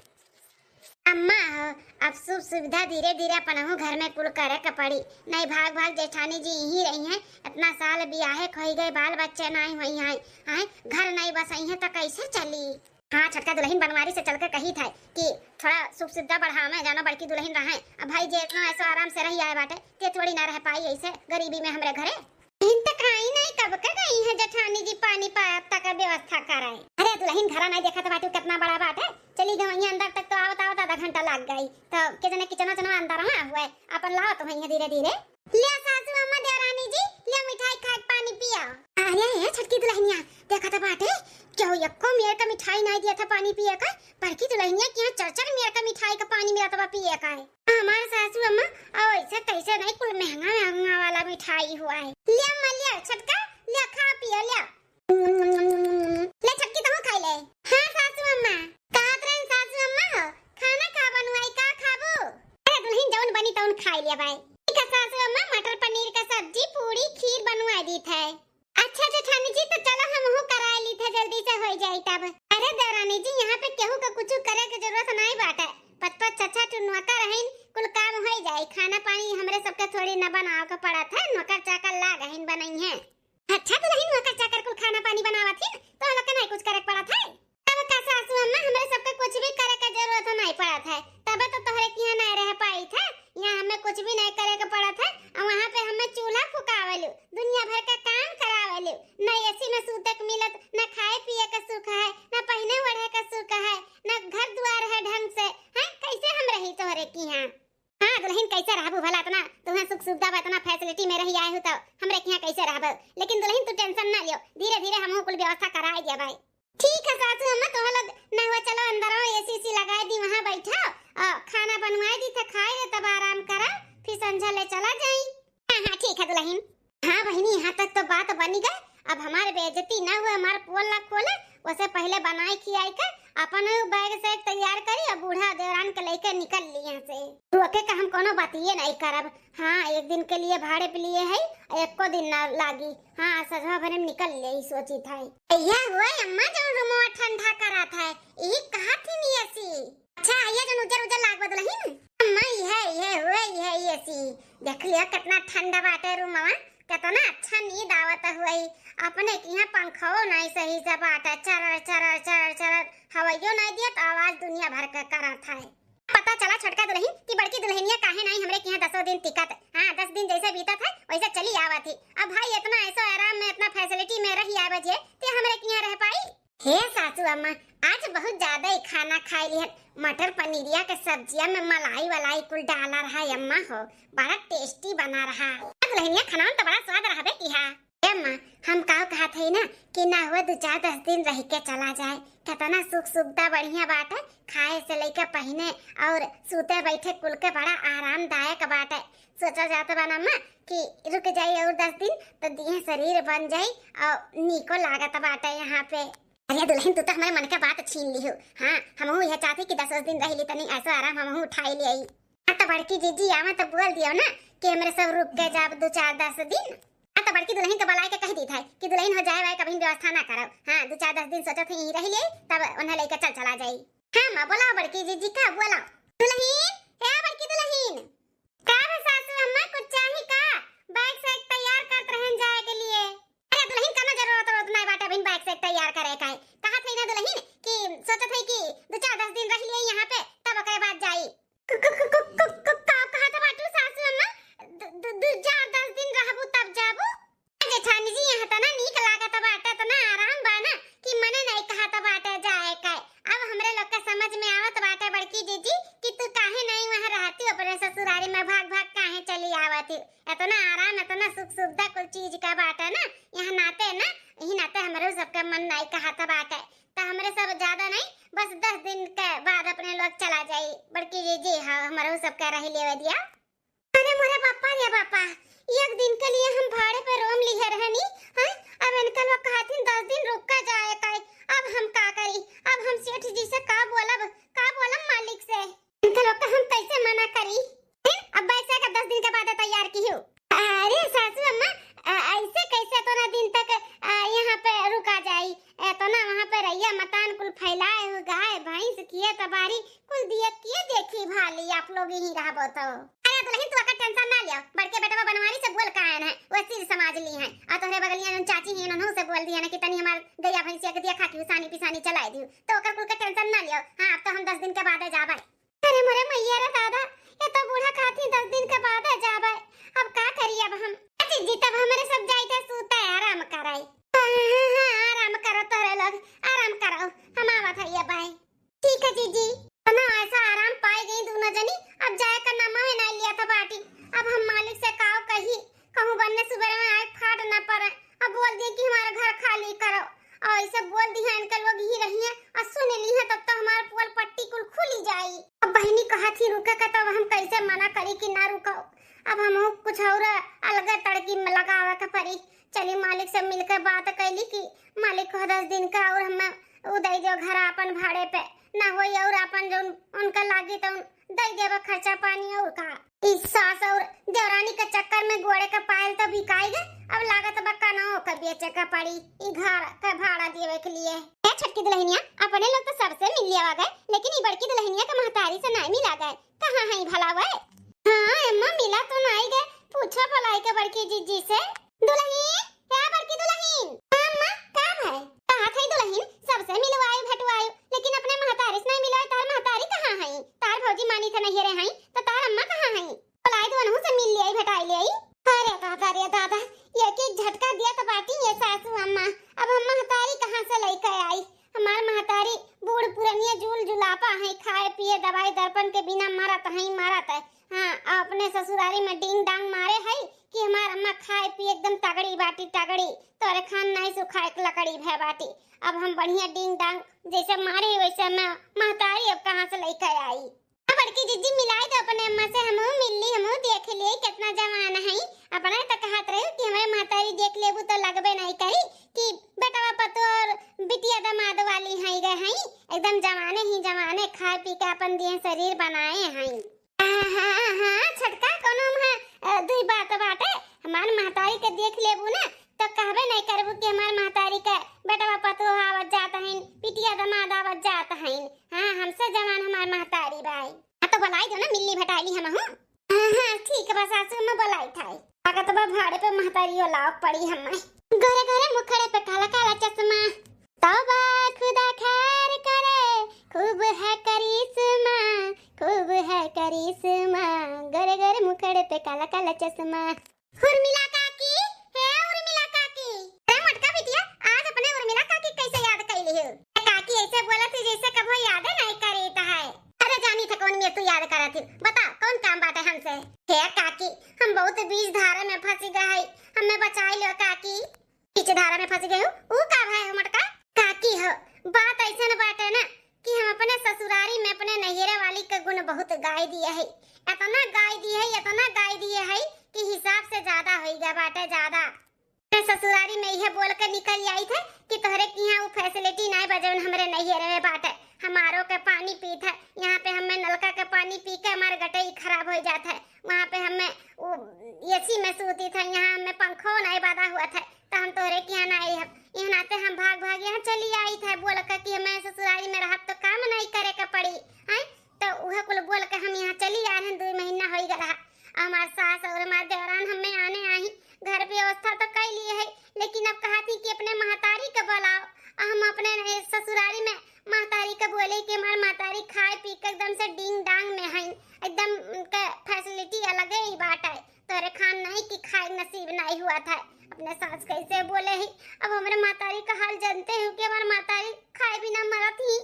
अम्मा हो, अब सुख सुविधा धीरे धीरे अपनहु घर में कुल करे के पड़ी, नहीं भाग भाग जेठानी जी यहीं रही हैं। इतना साल बियाहे खोई गए, बाल बच्चे नाई होई हैं, हैं घर नहीं बसई हैं तो कैसे चली? हाँ, छोटका दुलहिन बनवारी से चल के कही था कि थोड़ा सुख सुविधा बढ़ावे, जानो बड़की दुलहिन रहे। अब भाई जे इतना ऐसो आराम से रही आए बाटे, ते थोड़ी ना रह पाई ऐसे गरीबी में हमरे घरे। इन तक आई नहीं, कब के गई है जेठानी जी पानी पाया तक व्यवस्था कराए। अरे दुलहिन घरा नहीं देखत बाटू कितना बड़ा बाटे, चली गई अंदर तक तो आवत आवत आधा घंटा लाग गई, तो के जने किचना चना अंदर हुआ हुए, अपन लाओ तो वहीं धीरे धीरे। लिया सासू अम्मा, देवरानी जी, लिया मिठाई खा के पानी पिया। अरे ए छोटकी दुलहिनिया, देखत बाटे, केहू एको मेर का मिठाई नाई दिया था पानी पिए का। बड़की दुलहिनिया के यहाँ चर चर मेर का मिठाई का पानी मिलत बा पिए का है। हमार सासू अम्मा, और ऐसे तैसे नहीं, कुल महंगा महंगा वाला मिठाई हुआ है। लिया अम्मा, लिया छोटका, लिया खा पिया, लिया। ले छोटकी, तहूँ खाई ले। हाँ सासू अम्मा। कहत रहन सासू अम्मा हो, खाना का बनवाई, का खाबू? अरे दुलहिन, जौन बनी तौन खाई लिया बाई। ठीक है सासू अम्मा, मटर पनीर का सब्जी, पूड़ी, खीर बनवा दी थे। अच्छा जेठानी जी, तो चलो हमहू कराए ली थे, जल्दी से होई जाई तब। अरे देवरानी जी, यहाँ पे केहू का कुछ करे के जरूरत नहीं बाटे। पचपच छछा ठू नौकर हईन, कुल काम होई जाई। खाना पानी हमरे सबके थोड़ी न बनावे के पड़त है, नौकर चाकर लाग हईन बनई है। अच्छा दुलहिन, नौकर चाकर कुल खाना पानी बनावत हिन, तो हम लोग के नहीं कुछ करे के पड़त है। तब का सासू अम्मा, हमरे सबके कुछ भी करे के जरूरत नहीं पड़त है, तबे तो तोहरे के यहाँ नहीं रह पाई थे। यहाँ हमें कुछ भी नहीं करे के पड़त है। और वहाँ पे हमें चूल्हा फुकावेलू, दुनिया भर का काम करावेलू, न एसी में सूते के मिलत, न खाए पिए का सुख है, न पहने ओढ़े का सुख है, न घर दुआर है ढंग से, हैं? कैसे हम रही तोहरे के यहाँ? हाँ दुलहिन, कैसे रहबू भला? इतना तुम्हें सुख सुविधा बा, इतना फैसिलिटी में रही आए हो, तो हमरे के यहाँ कैसे रहबू? लेकिन दुलहिन तू टेंशन ना लियो, धीरे धीरे हमहू कुल व्यवस्था कराए दिया बाई। ठीक है सासू अम्मा, तो लोग ना हुआ, चलो अंदर आओ, एसी सी लगाए दी, वहाँ बैठो और खाना बनवाए दी, तो खाए ले, तब आराम करा, फिर संझा ले चला जाई। हाँ हाँ ठीक है दुलहिन। हाँ बहिनी, यहाँ तक तो बात बनी गए। अब हमारे बेइज्जती ना हुए, हमारे पोल ना खोले, उसे पहले बनाए खियाए के अपन बैग सैग तैयार करी और बूढ़ा देवरान के लेके निकल ली यहाँ से। तू ओके का हम कोनो बतिये नहीं करब। हाँ, एक दिन के लिए भाड़े पे लिए है, एको दिन ना लागी। हाँ, सजवा भरे में निकल ले, ई सोची था। यह हुआ अम्मा जो रूमवा ठंडा करा था, ई कहा थी नहीं ऐसी। अच्छा, ये जो उजर उजर लाग बा दुलहिन? अम्मा, ये, ये हुआ, ये, ये सी। देख लिया कितना ठंडा बाटे रूमवा, कितना अच्छा नींद आवत हुई। अपने के यहाँ पंखो नहीं सही से बाटे, चरर, चरर, चरर, चरर, हवाइयो नहीं दिया तो आवाज दुनिया भर के करत है। पता चला छोटका दुलहिन कि बड़की दुलहिनिया काहे नहीं हमरे के यहाँ दसों दिन टिकत। हाँ, दस दिन जैसे बीतत है वैसे चली आवत ही। अब भाई इतना ऐसो आराम में, इतना facility में रही आवे जे, ते हमरे के यहाँ रह पाई? हे सासू अम्मा, आज बहुत ज्यादा ही खाना खाई लिहन। मटर पनीरिया के सब्जिया में मलाई वलाई कुल डाला रहा अम्मा हो, बड़ा tasty बना रहा। अब दुलहिनिया खाना में तो बड़ा स्वाद रहबे की हा। ए अम्मा, हम काव कहत हई ना कि ना हुआ दो चार दस दिन रह के चला जाए, कितना सुख सुविधा बढ़िया बाटे, खाए से लेके पहने और सूते बैठे कुल के बड़ा आरामदायक बाटे। सोचा जात बा ना अम्मा कि रुक जाई और दस दिन तो दिए शरीर बन जाई और नीको लागत बाटे यहाँ पे। अरे दुलहिन, तू तो हमरे मन के बात छीन लिहू। हाँ, हमहू यह चाहती कि दस दस दिन रह ली, तनी ऐसो आराम हमहू उठाई ले आई। हाँ, तो बड़की जीजी आवे तो बोल दियो ना कि हमरे सब रुक के जाब दो चार दस दिन। हाँ, तो बड़की दुलहिन के बुलाए के कह दी था कि दुलहिन हो जाए वाए कभी व्यवस्था ना करो। हाँ, दो चार दस दिन सोचत है यहीं रह ले, तब उन्हें लेके चल चला जाई। हाँ माँ, बोला बड़की जीजी का बोला। दुलहिन, हे बड़की दुलहिन। का रे सासू अम्मा, कुछ चाही का? बैग सैग तैयार करत रहन जाए के लिए। अरे दुलहिन, कउनो जरूरत उरूरत नाई बाटे अभिन बैग सैग तैयार करे का। कहा थई ना दुलहिन कि सोचत हई कि दो चार दस दिन रह लिए यहाँ पे, तब ओकरे बाद जाई। क-, क-, क-, क-, क-, क-, का कहत बाटू सासू अम्मा? दु-, दु-, दु-, चार दस दिन रहबू तब जाबू? जेठानी जी, यहाँ तना नीक लागत बाटे, तना आराम बा ना कि मने नहीं कहत बाटे जाए के। अब हमरे लोग के समझ में आवत बाटे बड़की जीजी कि तू काहे नहीं वहाँ रहती, अपने ससुरारी में भाग भाग काहे चली आवत ही। इतना आराम, इतना सुख सुविधा कुल चीज का बाटे ना, यहाँ नाते ना, यही नाते हमरो सबके मन नहीं कहत बाटे। त हमरे सब ज्यादा नहीं, बस दस दिन के बाद अपने लोग चला जाई। बड़की जीजी, हाँ, हमरो सबके रह लेवे दिया। अरे मोरे बापा रे बापा, एक दिन के लिए हम भाड़े पे रूम लिहे रहनी, हैं? अब इनका लोग कहथिन दस दिन रुक के जाए का। अब हम का करी? अब हम सेठ जी से का बोलब, का बोलब मालिक से? इनका लोग का हम कैसे मना करी? हैं? अब बैग सैग का दस दिन के बाद तैयार किहू। अरे सासू अम्मा, अ-, ऐसे कैसे इतना दिन तक, अ, यहाँ पे रुका जाई? इतना वहाँ पे रहिया मतान कुल फैलाए हुए, गाय भैंस किए तबारी कुल दिए किए देखी भाली, आप लोग यहीं रहबो तो। अरे दुलहिन, तू ओकर tension ना लियो, बड़के बेटवा बनवारी से बोल का आयन है, वो सिर समाज ली है। और तोहरे बगलिया जौन चाची हैं, उन्हों से बोल दिया ना कि तनी हमार गैया भैंसिया के दिया खा के उसानी पिसानी चलाई दियो, तो ओकर कुल के tension ना लियो। हाँ, अब तो हम दस दिन के बाद जाबे। अरे मोरे मैया रे दादा, ये तो बूढ़ा खाती दस दिन के बाद जाबे, अब का करी अब हम? जीजी, तब हमरे सब जाई थे सूते, आराम कराई। हाँ, हाँ, हाँ, आराम करो तोहरे लोग, आराम करो, हम आवत है ये बाय। ठीक है जीजी। ना ऐसा आराम पाई गई दोनों जनी, अब जाए का नाम में नहीं लिया था बाटी। अब हम मालिक से काव कही, कहूँ बन्ने सुबह में आए फाट ना पड़े, अब बोल दिए कि हमारा घर खाली करो, और ऐसे बोल दिया इनके लोग ही रही है, और सुन ली है तब तो हमारा पोल पट्टी कुल खुली जाई। अब बहनी कहा थी रुके का, तब हम कैसे मना करी कि ना रुको, अब हम कुछ और अलग तड़की में लगावे के पड़ी। चली मालिक से मिलके बात कैली कि मालिक कह दस दिन का और हमें उ दे दो घर अपन भाड़े पे, ना होई और अपन जो उनका लागी तो दे देबे खर्चा पानी और का। इस सास और देवरानी के चक्कर में गोड़े का पायल तो बिकाई गए, अब लागत बा कनौ का बेचे का पड़ी ई घर का भाड़ा देवे के लिए। ए छोटकी दुलहिनिया, अपने लोग तो सबसे मिल लिया गए, लेकिन ई बड़की दुलहिनिया के महतारी से नहीं मिला गए। कहाँ है भला वह? हाँ अम्मा, मिला तो नहीं गए, पूछो भलाई के बड़की जीजी से। दुलहिन, हे बड़की दुलहिन। हाँ अम्मा, का है? कहा थे दुलहिन, सबसे मिलवाई भटवाई, लेकिन अपने महतारी से नहीं मिलवाई। तार महतारी कहाँ है? तार भौजी मानी थे नहीं रहे हैं, तो तार अम्मा कहाँ है? बुलाई दो, उनहू से मिल लियाई, भटाई लियाई। अरे दादा रे दादा, ये के झटका दिया तो बाटी ये सासू अम्मा। अब हम महतारी कहाँ से लेके आई? हमार महतारी बूढ़ पुरनिया जूल जुलापा है, खाए पिए दवाई दर्पण के बिना मरत है, मरत है। हाँ, अपने ससुरारी में डींग डांग मारे है कि हमार अम्मा खाए पिए एकदम तगड़ी बाटी, तगड़ी। तोरे खान नहीं सुखाए के लकड़ी भय बाटी। अब हम बढ़िया डींग डांग जैसे मारे वैसे मैं महतारी अब कहाँ से लेके आई? हाँ, बड़की जीजी मिलाई दो अपने अम्मा से, हमहू मिल ली, हमहू देख लिए कितना जवान है। अपने तो कहत रहे कि हमारे महतारी देख लेबू तो लगबे नहीं करी कि बेटवा पतो और बिटिया दामाद वाली है गए हैं, एकदम ठीक बा सासू अम्मा, बोलाइत है। लागत बा भाड़े पे महतारी लाव पड़ी हमें। गोरे गोरे मुखड़े पे काला काला चश्मा। तौबा खुदा खैर करे, खूब है करिश्मा, खूब है करिश्मा। गोरे गोरे मुखड़े पे काला काला चश्मा। उर्मिला काकी, हे उर्मिला काकी। अरे मोटका बिटिया, आज अपने उर्मिला काकी कैसे याद कैली हो? ए काकी ऐसे बोलत ही जैसे कभो यादे नहीं करीत है। अरे जानी थे कौन मेर तू याद करत ही। बता कौन काम बाटे हमसे? हे काकी, हम बहुत बीच धारा में फंसी गए हई, हमें बचाई लो काकी। बीच धारा में फंसी गए हो? ऊ का भय हो मोटका? काकी हो, बात ऐसन बाटे ना कि हम अपने ससुरारी में अपने नैहरे वाली के गुण बहुत गाय दिए है, इतना गाय दिए है, इतना गाय दिए है कि हिसाब से ज्यादा होई गया बाटे, ज्यादा। अपने ससुरारी में यह बोल के निकल आई थे कि तोहरे की यहाँ वो फैसिलिटी नहीं बा जौन हमरे नैहरे में बाटे। हमारो के पानी पीत है, यहाँ पे हमें नलका के पानी पी के हमार गटई खराब हो जात है, वहाँ पे हमें वो एसी में सूती थे, यहाँ हमें पंखो नहीं बाधा हुआ था। तो हम तोहरे के यहाँ ना आई हब। यह नाते हम भाग भाग यहाँ चली आई थे, बोल के कि हमें ससुरारी में रहब तो काम नहीं करे के पड़ी, हैं? तो उहे कुल बोल के हम यहाँ चली आए हैं, दो महीना हो गया रहा। हमार सास और हमार देवरान हमें आने आई, घर व्यवस्था तो कर लिए है, लेकिन अब कहा थी कि अपने महतारी के बुलाओ। हम अपने ससुरारी में महतारी के बोले कि हमार महतारी खाए पी के एकदम से डिंग डांग में है, एकदम उनके फैसिलिटी अलगे ही बात है। तोरे खान नहीं कि खाए नसीब नहीं हुआ था। अपने सास कैसे बोले ही। अब हमरे महतारी का हाल जानते हो कि हमार महतारी खाए बिना मरत ही।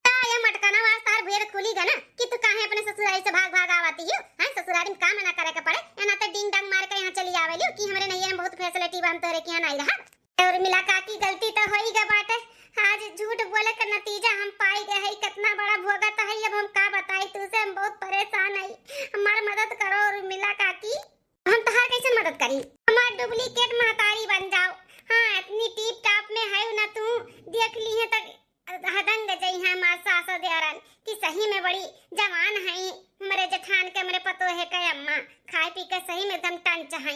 का ये मटकना वास्तार भेद खुली गा ना कि तू काहे अपने ससुरारी से भाग भाग आवती हो? हैं, ससुरारी में काम ना करे के पड़े, एना ते डिंग डांग मार के यहाँ चली आवेली कि हमरे नैहरे में बहुत फैसिलिटी बा, हम तोरे के यहाँ नहीं रहा। उर्मिला काकी, गलती तो होई गा बाटे, आज झूठ बोले का नतीजा हम पाई गए है, कितना बड़ा भोगत है। अब हम का बताई तुझसे, हम बहुत परेशान है, हमार मदद करो उर्मिला काकी। हम तहार कैसन मदद करी? हमार डुप्लीकेट महतारी बन जाओ। हाँ, इतनी टीप टाप में है ना तू, देख ली है तो हदंग जई है हमार सास और देवरन कि सही में बड़ी जवान है हमरे जेठान के, हमरे पतोहे के अम्मा, खाए पी के सही में एकदम टंच है।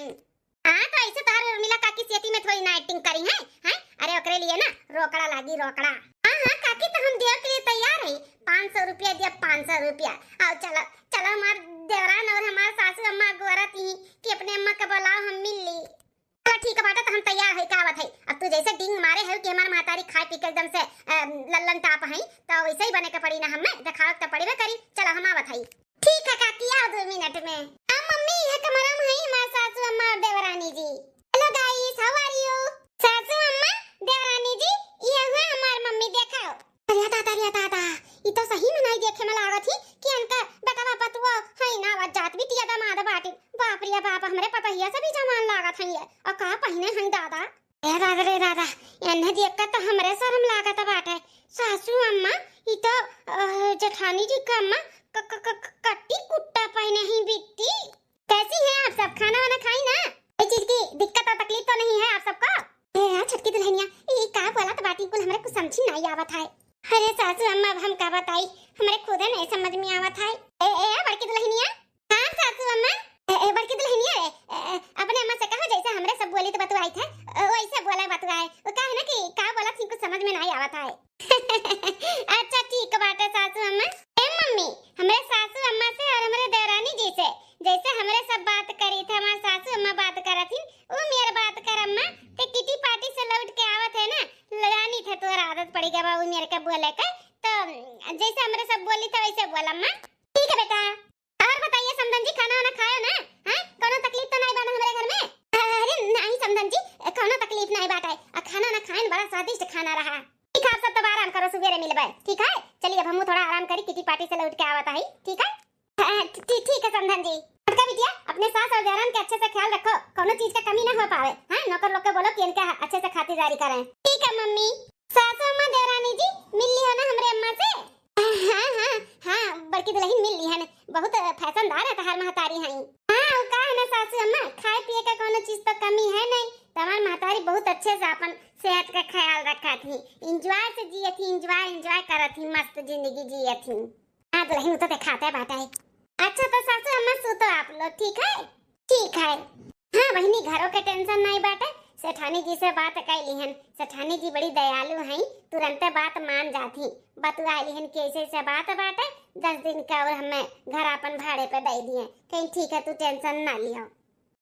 हाँ, तो ऐसे तोहर उर्मिला काकी सेती में थोड़ी ना एक्टिंग करी है, हैं? अरे ओकरे लिए ना रोकड़ा लागी, रोकड़ा। हाँ, हाँ, काकी, तो हम देवे के लिए तैयार है। पाँच सौ रुपया दिया, पाँच सौ रुपया। आओ, चलो, चलो, हमार देवरान और हमार सासू अम्मा गोरत ही कि अपने अम्मा के बुलाओ, हम मिल ली। चलो, ठीक है बाटे, तो हम तैयार है, का आवत है। अब तू जैसे डिंग मारे है कि हमार महतारी खाए पी के एकदम से, अ, लल्लन टाप है, तो वैसे ही बने के पड़ी ना, हमें देखावे के तो पड़बे करी। चलो, हम आवत है। ठीक है काकी, आओ दो मिनट में। आ मम्मी, यह कमरा में है हमार सासू अम्मा और देवरानी जी। Hello guys, how are you? सासू अम्मा, देवरानी जी, ये हुआ हमार मम्मी, देखाओ। अरे दादा, अरे दादा, ई तो सही में नहीं देखे में लागत ही कि इनका बेटवा पतुआ है ना, आवत जात बिटिया दामाद बाटिन। बाप रे बाप, हमरे पतोहिया से भी जवान लागत है ये। और का पहिने हैं दादा? ए दादा रे दादा, एन्हे देख के तो हमरे शर्म लागत बाटे। सासू अम्मा, ई तो, अ, जेठानी जी का अम्मा क-, क-, क-, क-, कट्टी कुट्टा पहिने ही बिट्टी। कैसी हैं आप सब? खाना वाना खाई ना? कोई चीज की दिक्कत और तकलीफ तो नहीं है आप सबको? ए यार छोटकी दुल्हनिया, ई का बोलत बाटी कुल, हमरे कुछ समझी नहीं आवत है। अरे सासू अम्मा, अब हम का बताई, हमरे खुदे नहीं समझ में आवत है। ए, ए, बड़की दुल्हनिया, हाँ सासू अम्मा। ए, ए, बड़की दुल्हनिया रे, ए, ए, अपने अम्मा से कहो जैसे हमरे सब बोली तो बतुआई थे, ओ, वैसे बोले बतुआए। वो का है ना कि का बोलत ही कुछ समझ में नहीं आवत है। अच्छा ठीक बाटे सासू अम्मा। ए मम्मी, हमरे सासू अम्मा से और हमरे देवरानी जी से जैसे हमरे सब बात करी थे, हमार सासू अम्मा बात करत ही, वो मेर बात कर अम्मा। ते किटी पार्टी से लौट के आवत है ना, जानी थे तोहरा आदत पड़ी गवा वो मेर के बोले के, तो जैसे हमरे सब बोली थे वैसे बोल अम्मा। ठीक है बेटा। और बताइए समधन जी, खाना वाना खायो ना? हाँ, कोनो तकलीफ तो नहीं बा ना हमरे घर में? अरे नहीं समधन जी, कोनो तकलीफ नहीं बाटे। आ खाना ना खाएन, बड़ा स्वादिष्ट खाना रहा। ठीक है, आप सब तब आराम करो, सुबेरे मिलबे। ठीक है, चलिए अब हम थोड़ा आराम करी, किटी पार्टी से लौट के आवत है। ठीक है, हाँ, ठी-, ठीक है समधन जी। छोटका बिटिया, अपने सास और देवरान के अच्छे से ख्याल रखो, कोनो चीज का कमी ना हो पावे। हाँ, नौकर लोग के बोलो कि इनका अच्छे से खातिरदारी करें। ठीक है मम्मी। सासू अम्मा, देवरानी जी, मिल लियो ना हमरे अम्मा से? हाँ, हाँ, हाँ, बड़की दुल्हन मिल ली है ना, बहुत फैशनदार है तहार महतारी हैं। हाँ, वो का है ना सासू अम्मा, खाए पिए का कोनो चीज तो कमी है नहीं, तो हमार महतारी बहुत अच्छे से अपन सेहत का ख्याल रखा थी, एंजॉय से जिए थी, एंजॉय, एंजॉय करत थी, मस्त जिंदगी जिए थी। हाँ दुल्हन, वो तो दिखाते बाटे। अच्छा तो सासू अम्मा, सूतो आप लोग, ठीक है? ठीक है। हाँ बहिनी, घरों के टेंशन नहीं बाटे, सेठानी जी से बात कइ लिहन। सेठानी जी बड़ी दयालु हईं, तुरंते बात मान जात हीं। बतुआइ लिहन कि ऐसे ऐसे बात बाटे, दस दिन का और हमें घर आपन भाड़े पे दइ दिए। कहीं ठीक है, तू tension ना लियो।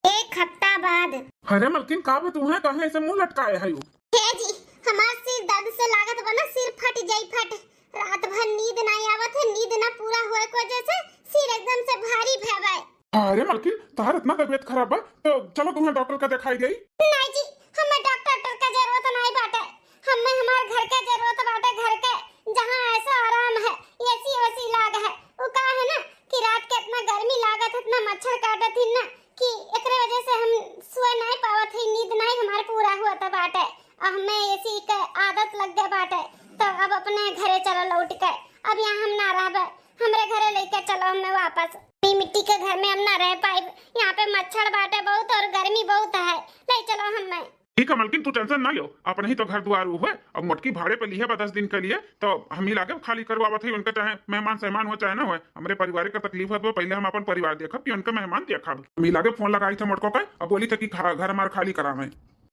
एक हफ्ता बाद। अरे मलकिन, का बा तुहें, काहे ऐसे मुंह लटकाए है? हे जी, हमार सिर दर्द से लागत बा ना, सिर फट जाई फट। रात भर नींद ना आवत है, नींद ना पूरा होए के वजह से सिर एकदम से भारी भय बा। अरे मलकिन, तहार इतना तबीयत खराब बा, तो चलो तुहें डॉक्टर का देखाई देई। नहीं जी, हमें डॉक्टर, डॉक्टर का जरूरत नहीं बाटे, हमें हमार घर के जरूरत बाटे, घर के, जहाँ ऐसा आराम है, एसी वेसी लाग है। वो का है ना कि रात के इतना गर्मी लागत है, इतना मच्छर काटत ही ना कि एकरे वजह से हम सोए नहीं पावत ही, नींद नहीं हमार पूरा होत बाटे। और हमें एसी के आदत लग गए बाटे, तो अब अपने घरे चलो लौट के, अब यहाँ हम ना रहबे, हमरे घरे लेके चलो हमें वापस। ई मिट्टी के घर में हम ना रह पाइब, यहाँ पे मच्छर बाटे बहुत और गर्मी बहुत है, ले चलो हमें। ठीक है मलकिन, तू tension ना लियो, अपने ही तो घर दुआर हुए, अब मोटकी भाड़े पे लिहे बा दस दिन के लिए, तो हम ही लागे खाली करवावत है उनका, चाहे मेहमान सहमान हो चाहे ना हो, हमरे पारिवारिक का तकलीफ है, तो पहले हम अपन परिवार देखब कि उनका मेहमान देखब। हम ही लागे फोन लगाई थे मोटको का, अब बोली थे कि खा-, घर हमार खाली करावे।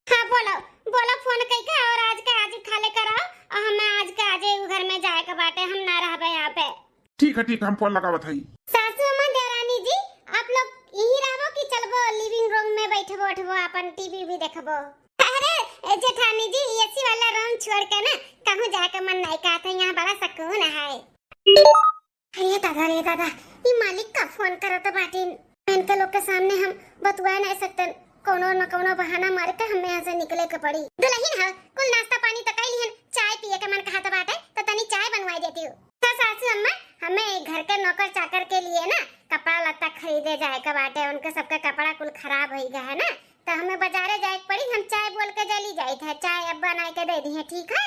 हाँ बोलो, बोलो फोन कई के और आज के आज ही खाली कराओ, और हमें आज के आज ही घर में जाए के बाटे, हम ना रहबे यहाँ पे। ठीक है, ठीक है, हम फोन लगावत हई। सासू अम्मा, देवरानी जी, आप लोग यही रहबो कि चलबो लिविंग रूम में बैठबो उठबो, अपन टीवी भी देखबो? अरे ए जेठानी जी, एसी वाला रूम छोड़ के ना कहूँ जाए के मन नहीं कहत है, यहाँ बड़ा सुकून है। अरे दादा रे दादा, ई मालिक का फोन करत बाटिन। इनके लोग के सामने हम बतुआ नहीं सकते, कोनो न कोनो बहाना मार के हमें यहाँ से निकले के पड़ी। दुलहिन ह, कुल नाश्ता पानी त कई लिहन, चाय पिए के मन कहत बाटे, त तनी चाय बनवाई देती हूँ। त सासू अम्मा, हमें घर के नौकर चाकर के लिए ना कपड़ा लत्ता खरीदे जाए के बाटे, उनके सबके कपड़ा कुल खराब होई गया है ना, त हमें बाजारे जाए के पड़ी, हम चाय बोल के जली जाइत है, चाय अब बनाए के दे दी है, ठीक है?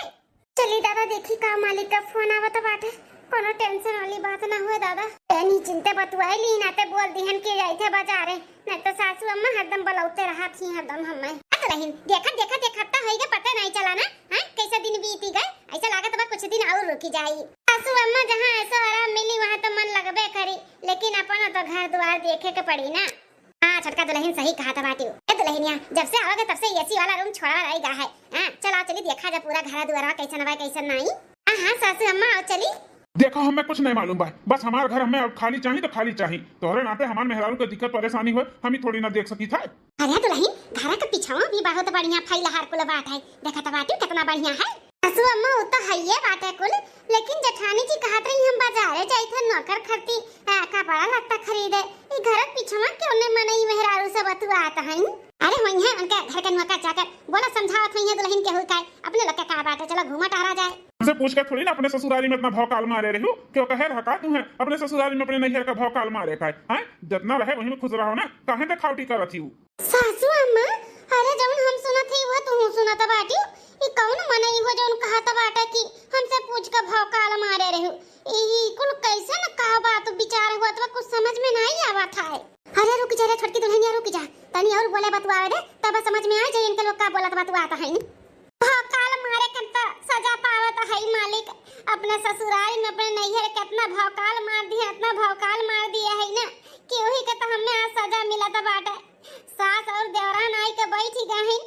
चली दादा, देखी का मालिक का फोन आवत बाटे, कोनो tension वाली बात ना हुए दादा। ए निश्चिंते बतुआई ली, नाते बोल दिहन कि जाइत है बाजारे, नहीं तो सासू अम्मा हरदम बलौते रहत ही हरदम हमें। आ दुलहिन, देखत देखत एक हफ्ता होई गए, पता नहीं चला ना, हैं? कैसे दिन बीती गए, ऐसा लागत बा कुछ दिन और रुकी जाई। सासू अम्मा जहाँ ऐसा आराम मिली वहाँ तो मन लगबे करी, लेकिन अपना तो घर द्वार देखे के पड़ी ना। हाँ, छोटका दुलहिन सही कहत बाटिउ। ए दुलहिनिया, जब से आवगे तब से एसी वाला रूम छोड़ा रही गा है। हाँ, चला चली देखा जा पूरा घर दुआरवा कैसन बा, कैसन नाई। हाँ, हाँ, सासू अम्मा, आओ चली। देखो, हमें कुछ नहीं मालूम बा, बस हमार घर हमें अब खाली चाही तो खाली चाही। तोहरे नाते हमार मेहरारू के दिक्कत परेशानी होए, हम ही थोड़ी ना देख सकी था। अरे दुलहिन, घर के पिछवा भी बहुत बढ़िया फैलहार कुल बाटे, देखत बाटिउ कितना बढ़िया है। सासू अम्मा, उ तो हइये बाटे कुल, लेकिन जेठानी जी कहत रही हम बाजारे जाइत है नौकर खरती, आ, कपड़ा लत्ता खरीदे। ई घर के पिछवा क्यों ने मनई मेहरारू से बतुआत हईं? अरे होइहें उनके घर के नौकर चाकर, बोला समझावत होइहें दुलहिन के हुई काय, अपने लोग के का बाटे, चलो घूमा टहरा जाए। हमसे पूछ के थोड़ी ना अपने ससुरारी में इतना भौकाल मारे रही हो, क्यों कहे रहा का तुम्हें अपने ससुरारी में अपने नैहर का भौकाल मारे का है, हैं? जितना रहे वही में खुश रहो ना, काहे देखावटी करत ही हो? सासू अम्मा, अरे जौन हम सुनत हई, वो तुहू सुनत बाटिउ। ई कौन मनई हो जौन कहत बाटे कि हमसे पूछ के भौकाल मारे रहू? ई, ई कुल कैसन का बात विचार होत बा, कुछ समझ में नाई आवत है। अरे रुक जा रे छोटकी दुलहिनिया, रुक जा, तनी और बोले बतुआवे दे, तब समझ में आ जाई इनके लोग का बोलत बतुआत है। भौकाल मारे के त सजा पावत है मालिक, अपने ससुराल में अपने नैहर के इतना भौकाल मार दिए, इतना भौकाल मार दिए है ना कि वही के त हमें आज सजा मिलत बाटे। सास और देवरान आई के बैठ गए हैं।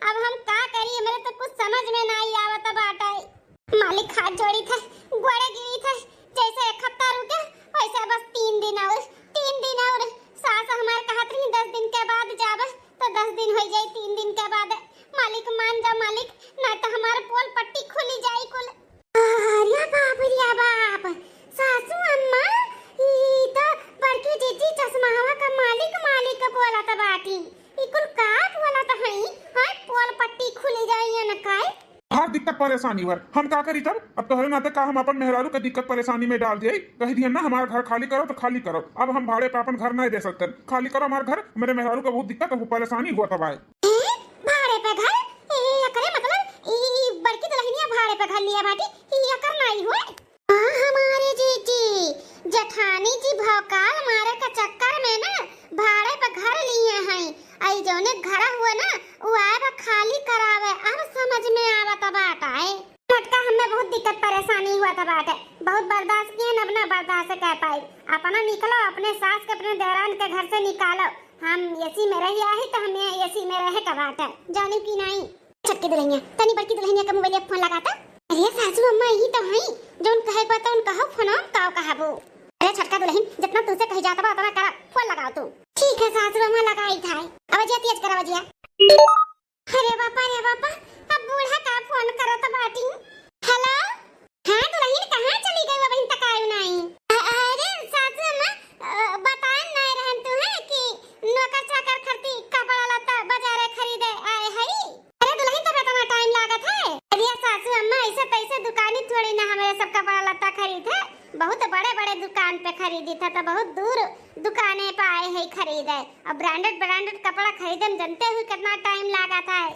अब हम का करी, हमरे तो कुछ समझ में नाई आवत बाटे। मालिक हाथ जोड़ी थे, गोड़े गिरी थे, जैसे एक हफ्ता रुके वैसे बस तीन दिन और, तीन दिन और। सास हमार कहत रही दस दिन के बाद जाब, तो दस दिन हो जाए, तीन दिन के बाद। मालिक मान जा मालिक, ना तो हमार पोल पट्टी खुली जाई कुल। अरे बाप रे बाप, सासू अम्मा, ई तो बड़की जीजी चश्मावा का मालिक मालिक बोलत बाटी। ई कुल का बोलत हई? हाय, पोल पट्टी खुली जाई न काय? हर दिक्कत परेशानी भर हम का करी तब? अब तोहरे नाते का हम अपन मेहरारू के दिक्कत परेशानी में डाल दिए? कह दिए ना हमारा घर खाली करो तो खाली करो। अब हम भाड़े पे अपन घर नहीं दे सकते। खाली करो हमार घर, मेरे मेहरारू का बहुत दिक्कत है, वो परेशानी हुआ तब आए। हैं? भाड़े पे घर? ए, एकरे मतलब ई, ई बड़की दुलहिनिया भाड़े पे घर लिया बाटी, ई एकर नाई हुए? हाँ, हमारे जीजी, जेठानी जी भौकाल मारे के चक्कर में ना भाड़े पे घर लिए हैं। आई जौने घर हुए ना, उ आए बा खाली करावे, अब समझ में आवत बात आए। मोटका हमें बहुत दिक्कत परेशानी हुआ था बाटे, बहुत बर्दाश्त किए, अब ना बर्दाश्त कर पाई। अपना निकलो, अपने सास के अपने देवरान के घर से निकालो, हम एसी में रही आही तो हमें एसी में रहे का बात है, जानी कि नहीं। छोटकी दुल्हनिया, तनी बड़की दुल्हनिया के मोबाइल फोन लगाता। अरे सासू अम्मा, यही तो हई, जौन कहे बा तौन कहो, फोन का कहबो। अरे छोटका दुल्हन, जितना तुझसे कही जाता बा उतना करा, फोन लगाओ तू। ठीक है सासू अम्मा, लगाई था। आवाजिया तेज कर, आवाजिया। अरे बापा, अरे बापा, अब बूढ़ा का फोन करत बाटी। हेलो, हाँ दुल्हन, कहाँ चली गई, अबहिन तक आयु नाई? अ-, अरे सासू अम्मा, अ, बताए नाई रहन तू है कि नौकर चाकर खरती कपड़ा लत्ता बाजारे खरीदे आए हई। अरे दुल्हन, तब इतना टाइम लागत है? अरे सासू अम्मा, ऐसे तैसे दुकानी थोड़ी ना हमारे सब कपड़ा लत्ता खरीद है, बहुत बड़े बड़े दुकान पे खरीदी था, तो बहुत दूर दुकाने पे आए है खरीदे। अब ब्रांडेड ब्रांडेड कपड़ा खरीदे में जानते हुए कितना टाइम लागत है।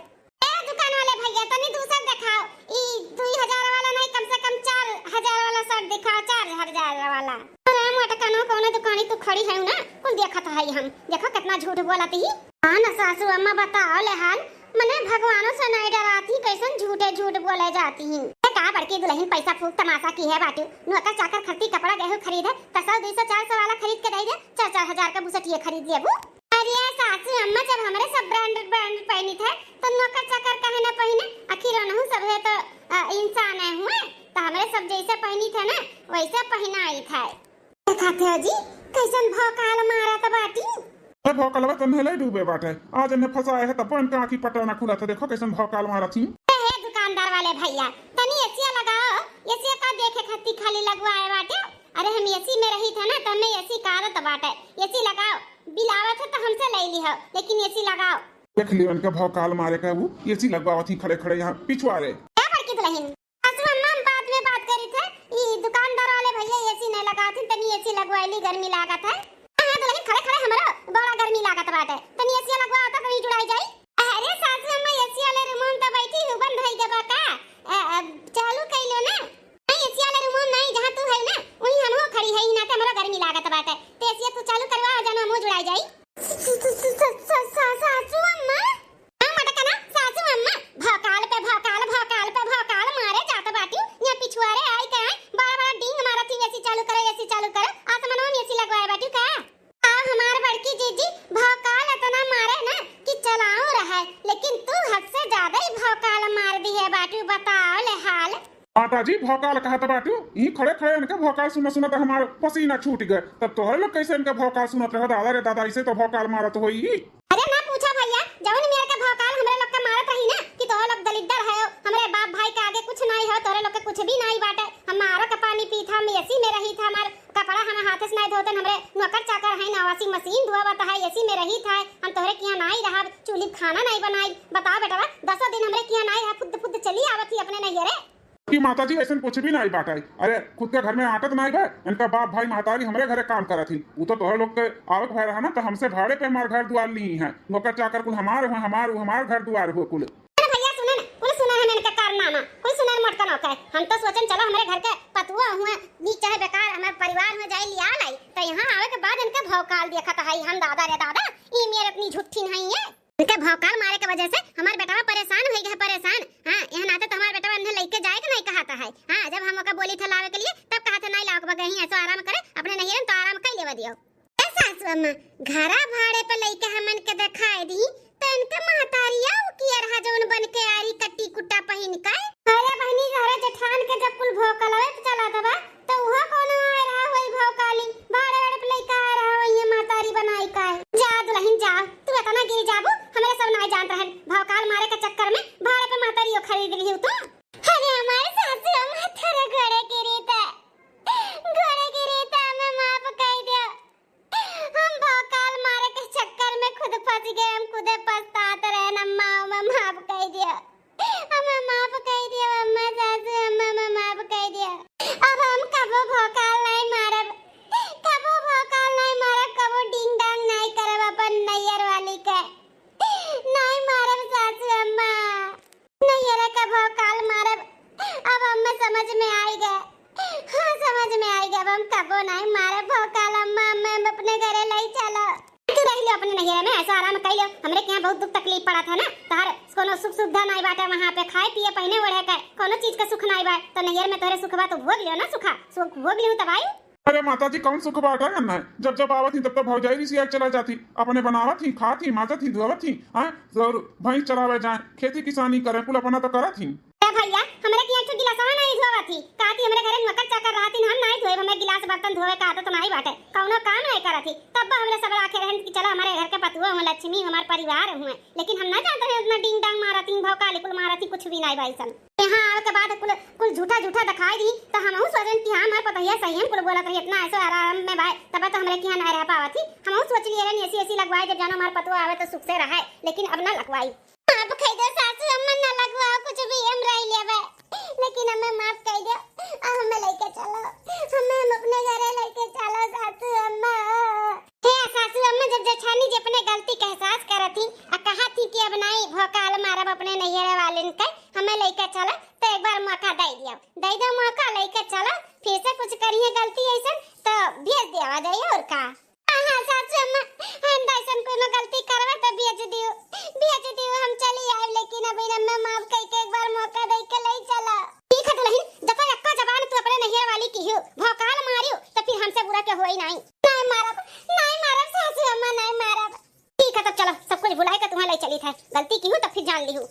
ए दुकान वाले भैया, तनी दूसर दिखाओ, ई दुई हजार वाला नहीं, कम से कम चार हजार वाला शर्ट दिखाओ, चार हजार वाला। अरे मोटकनो, कौनो दुकानी तू खड़ी है ना, कुल देखत है हम, देखो कितना झूठ बोलत ही। हाँ ना सासू अम्मा, बताओ ले हाल, मने भगवानों से नहीं डराती, कैसन झूठे झूठ बोले जाती हैं। ए का बड़की दुल्हन, पैसा फूक तमाशा की है बाटू, नौकर चाकर खरती कपड़ा गेहूं खरीद है, तो सौ, दो सौ, चार सौ वाला खरीद के दे दे, चार चार हजार का बुसटिए खरीद लेबू। अरे सासू अम्मा, जब हमरे सब ब्रांडेड ब्रांडेड पहनी थे, तो नौकर चाकर काहे ना पहिने? आखिर ओनहु सब है तो, अ, इंसान है हुए, तो हमरे सब जैसे पहनी थे ना, वैसे पहनाई थे। देखा थे जी, कैसन भौकाल मारत बाटी। ए भौकलवा तो नहले डूबे बाटे, आज इन्हें फंसाए है तब इनका आँखी पटना खुला था। देखो कैसन भौकाल मारत ही। ए, हे दुकानदार वाले भैया, तनी एसिया लगाओ, एसिया का देखे खाती खाली लगवाए बाटे। अरे हम एसी में रही थे ना, तो हमें एसी का आदत बाटे। एसी लगाओ, बिल आवत है तो हमसे ले ली हो, लेकिन एसी लगाओ। देख लियो इनका भौकाल मारे का, वो एसी लगवावत ही खड़े खड़े यहाँ पिछुआरे। ए बड़की दुल्हन, सासू अम्मा, हम बाद में बात करी थे, ई दुकानदार वाले भैया एसी नहीं लगावत ही, तनी एसी लगवाई ली, गर्मी लागत है। हाँ दुल्हन, खड़े खड़े हमरो बड़ा गर्मी लागत बाटे, तनी एसी लगवा होता, तनी जुड़ाई जाई। अरे सासू अम्मा, एसी वाले रूम में तो बैठी हूँ, बंद होई गबा का? अ, अ, चालू कई लो ना। नहीं, एसी वाले रूम में नहीं, जहाँ तू है ना, वहीं हम हो खड़ी है, नाते हमरो गर्मी लागत बाटे। तो एसी तू चालू करवा, जानो हम जुड़ाई जाई। स-, स-, स-, स-, स-, स-, सासू अम्मा। हाँ, मटकना, सासू अम्मा, भौकाल पे भौकाल, भौकाल पे भौकाल मारे जात बाटी। यहाँ पिछुआरे आई के आई, बड़ा बड़ा डींग मारत ही, एसी चालू करो, एसी चालू करो। आसमानवा में एसी लगवाए बाटी का? आ हमार बड़की जीजी, भौकाल इतना मारे ना कि चलाऊ रहे, लेकिन तू हद से ज्यादा ही भौकाल मार दिहे बाटू। बताओ ले हाल। माता जी, भौकाल कहत बाटू, ई खड़े खड़े इनके भौकाल सुनत सुनत हमार पसीना छूट गए। तब तोहरे लोग कैसे इनके भौकाल सुनत रहो? दादा रे दादा, ऐसे तो भौकाल मारत होई। अरे ना पूछा भैया, जौन मेर के भौकाल हमरे लोग के मारत रही ना कि तोहरे लोग दलिद्दर है, हमरे बाप भाई के आगे कुछ नहीं हो, तोहरे लोग के कुछ भी नहीं बाटे। हम आरो के पानी पीत, हम एसी में रही था, हमार कपड़ा हम हाथ से नहीं धोते, हमरे नौकर चाकर है ना, वॉशिंग मशीन धोवत है, एसी में रही था, हम तोहरे किहाँ नहीं रहब, चूल्ही खाना नहीं बनाई। बताओ बेटवा, दसों दिन हमरे किहाँ नहीं रहा, फुद फुद चली आवत ही अपने नैहरे। कि माता जी, ऐसन कुछ भी नहीं बाटे। अरे, खुद के घर में आटत नहीं बा, इनका बाप भाई महतारी हमरे घरे काम करत ही। उ तो तोहरे लोग के आवक भय रहा ना, तो हमसे भाड़े पे हमार घर दुआर ली हैं। नौकर चाकर कुल हमार हुआ, हमार, हमार घर दुआर हुआ कुल। अरे भैया, सुने ना, कुल सुना है इनका कारनामा, कुल सुना है मोटकनों के। हम तो सोचन चलो हमरे घर के पतुआ हुआ, नीक चाहे बेकार, हमारे परिवार में जाए लिया लाई, तो यहाँ आवे के बाद इनके भौकाल देखत है हम। दादा रे दादा, ई मेर इतनी झूठी नहीं है। इनके भौकाल मारे के वजह से हमार बेटवा परेशान होई गए, परेशान। हाँ, यह नाते तो हमार बेटवा इन्हें लेके जाए के नहीं कहता है। हाँ, जब हम ओका बोली थे लावे के लिए, तब कहा थे नहीं लाओ के बगही, ऐसो आराम करे, अपने नैहरन तो आराम कर लेवा दियो। ए सासू अम्मा, घरा भाड़े पे लेके हमन के दिखाए दी, तो इनके महतारिया उ किया रहा जौन बन के आरी कट्टी कुट्टा पहिन के। अरे बहिनी, घरे जेठान के जब कुल भौकाल आवे चला दबा, तो उहो कोनो आए रहा होई भौकाली, भाड़े वाड़े पे लइका आए रहा होई, ये महतारी बनाई का है। जा दुल्हन जा, तू इतना गिर जाबू, हमरे सब नाई जानत रहन। भौकाल मारे के चक्कर में भाड़े पे महतारियो खरीद लिहू तू। अरे हमारे सासू, हम थोड़ा घोड़े गिरी था, घोड़े गिरी था, हमें माफ कर दो। हम भौकाल मारे के चक्कर में खुद फंस गए, हम खुदे पछतात रहन, अम्मा, हमें माफ कर दियो, हमें माफ कर दियो, अम्मा, सासू, अम्मा, हमें माफ कर दियो। अब हम कबो भौकाल नहीं मारब, कबो भौकाल नहीं मारब, कबो डिंग डांग नहीं करब अपन नैयर वाली के, नहीं मारब सासू अम्मा। नैहरे का भौकाल मारब, अब हमें समझ में आई गए। हाँ, समझ में आई गए, अब हम कबो नहीं मारब भौकाल अम्मा, हमें अपने घरे ले चलो। तू रह लियो अपने नैहरे में, ऐसा आराम कर लियो। हमरे के यहाँ बहुत दुख तकलीफ पड़ा था ना, तोहर कोनो सुख सुविधा नहीं बाटे वहाँ पे, खाए पिए पहने ओढ़े के कोनो चीज का सुख नहीं बा, तो नैहर में तोहरे सुख बा तो भोग लियो ना सुखा, सुख भोग लियो तब आई। अरे माता जी, कौन सुख बाटे है ना? जब जब आवत ही तब तब भौजाई रिसिया के चला जाती। अपने बनावत ही, खात ही, माजत ही, धोवत ही, हाँ, और भैंस चरावे जाए, खेती किसानी करे, कुल अपना तो करत ही। ए भैया, हमरे किहाँ एक ठो गिलासवा नाहीं धोवत ही। कहत ही हमरे घरे नौकर चाकर रहत ही, हम नाहीं धोएब, हमरे गिलास बर्तन धोवे का आदत नाहीं बाटे, कौनो काम नाहीं करत ही। तब हमरे सब राखे रहन कि चलो हमरे घर के पतुआ हुए, लक्ष्मी हमार परिवार हुए, लेकिन हम ना जानत रहे उतना डिंग डांग मारत ही, भौकाली कुल मारत ही, कुछ भी नाहीं बाई सन। यहाँ आवे के बाद कुल, कुल झूठा झूठा दिखाई दी, तो हमहू सोचन कि हाँ, हमार पतोहिया सही हम कुल बोलत रही, इतना ऐसो आराम में बाय, तब तो हमरे किहाँ ना रह पावत ही। हमहू सोच लिए रहन एसी एसी लगवाए, जब जानो हमार पतोह आवे तो सुख से रहे, लेकिन अब ना लगवाई। आप कह दे सासू अम्मा ना लगवाओ कुछ भी, हम रह लेबे, लेकिन हमें माफ कह दे, आ हमें लेके चलो, हमें हम अपने घरे लेके चलो सासू अम्मा। हे सासू अम्मा, जब जेठानी जी अपने गलती के एहसास करत ही, आ कहत ही कि अब नाहीं भौकाल मारब अपने नैहरे वालिन के, हमें लेके चलो, तो एक बार मौका दे दिया, दे दो मौका, लेके चलो, फिर से कुछ करिए गलती ऐसन, तो भेज दिया जाइए, और का। हाँ, हाँ, सासू अम्मा, हम ऐसन कोनो गलती करबे तो भेज दियो, भेज दियो, हम चली आए, लेकिन अभी हमें माफ कह के एक बार मौका दे के ले चला। ठीक है दुल्हन, जब तक एक्का जबान तू अपने नैहरे वाली की हो, भौकाल मारियो, तो फिर हमसे बुरा के होई नाहीं। नाहीं मारब, नाहीं मारब सासू अम्मा, नाहीं मारब। ठीक है, तब चलो, सब कुछ भुलाए के तुम्हें ले चली थे। गलती की हूँ, तब फिर जान ली हूँ।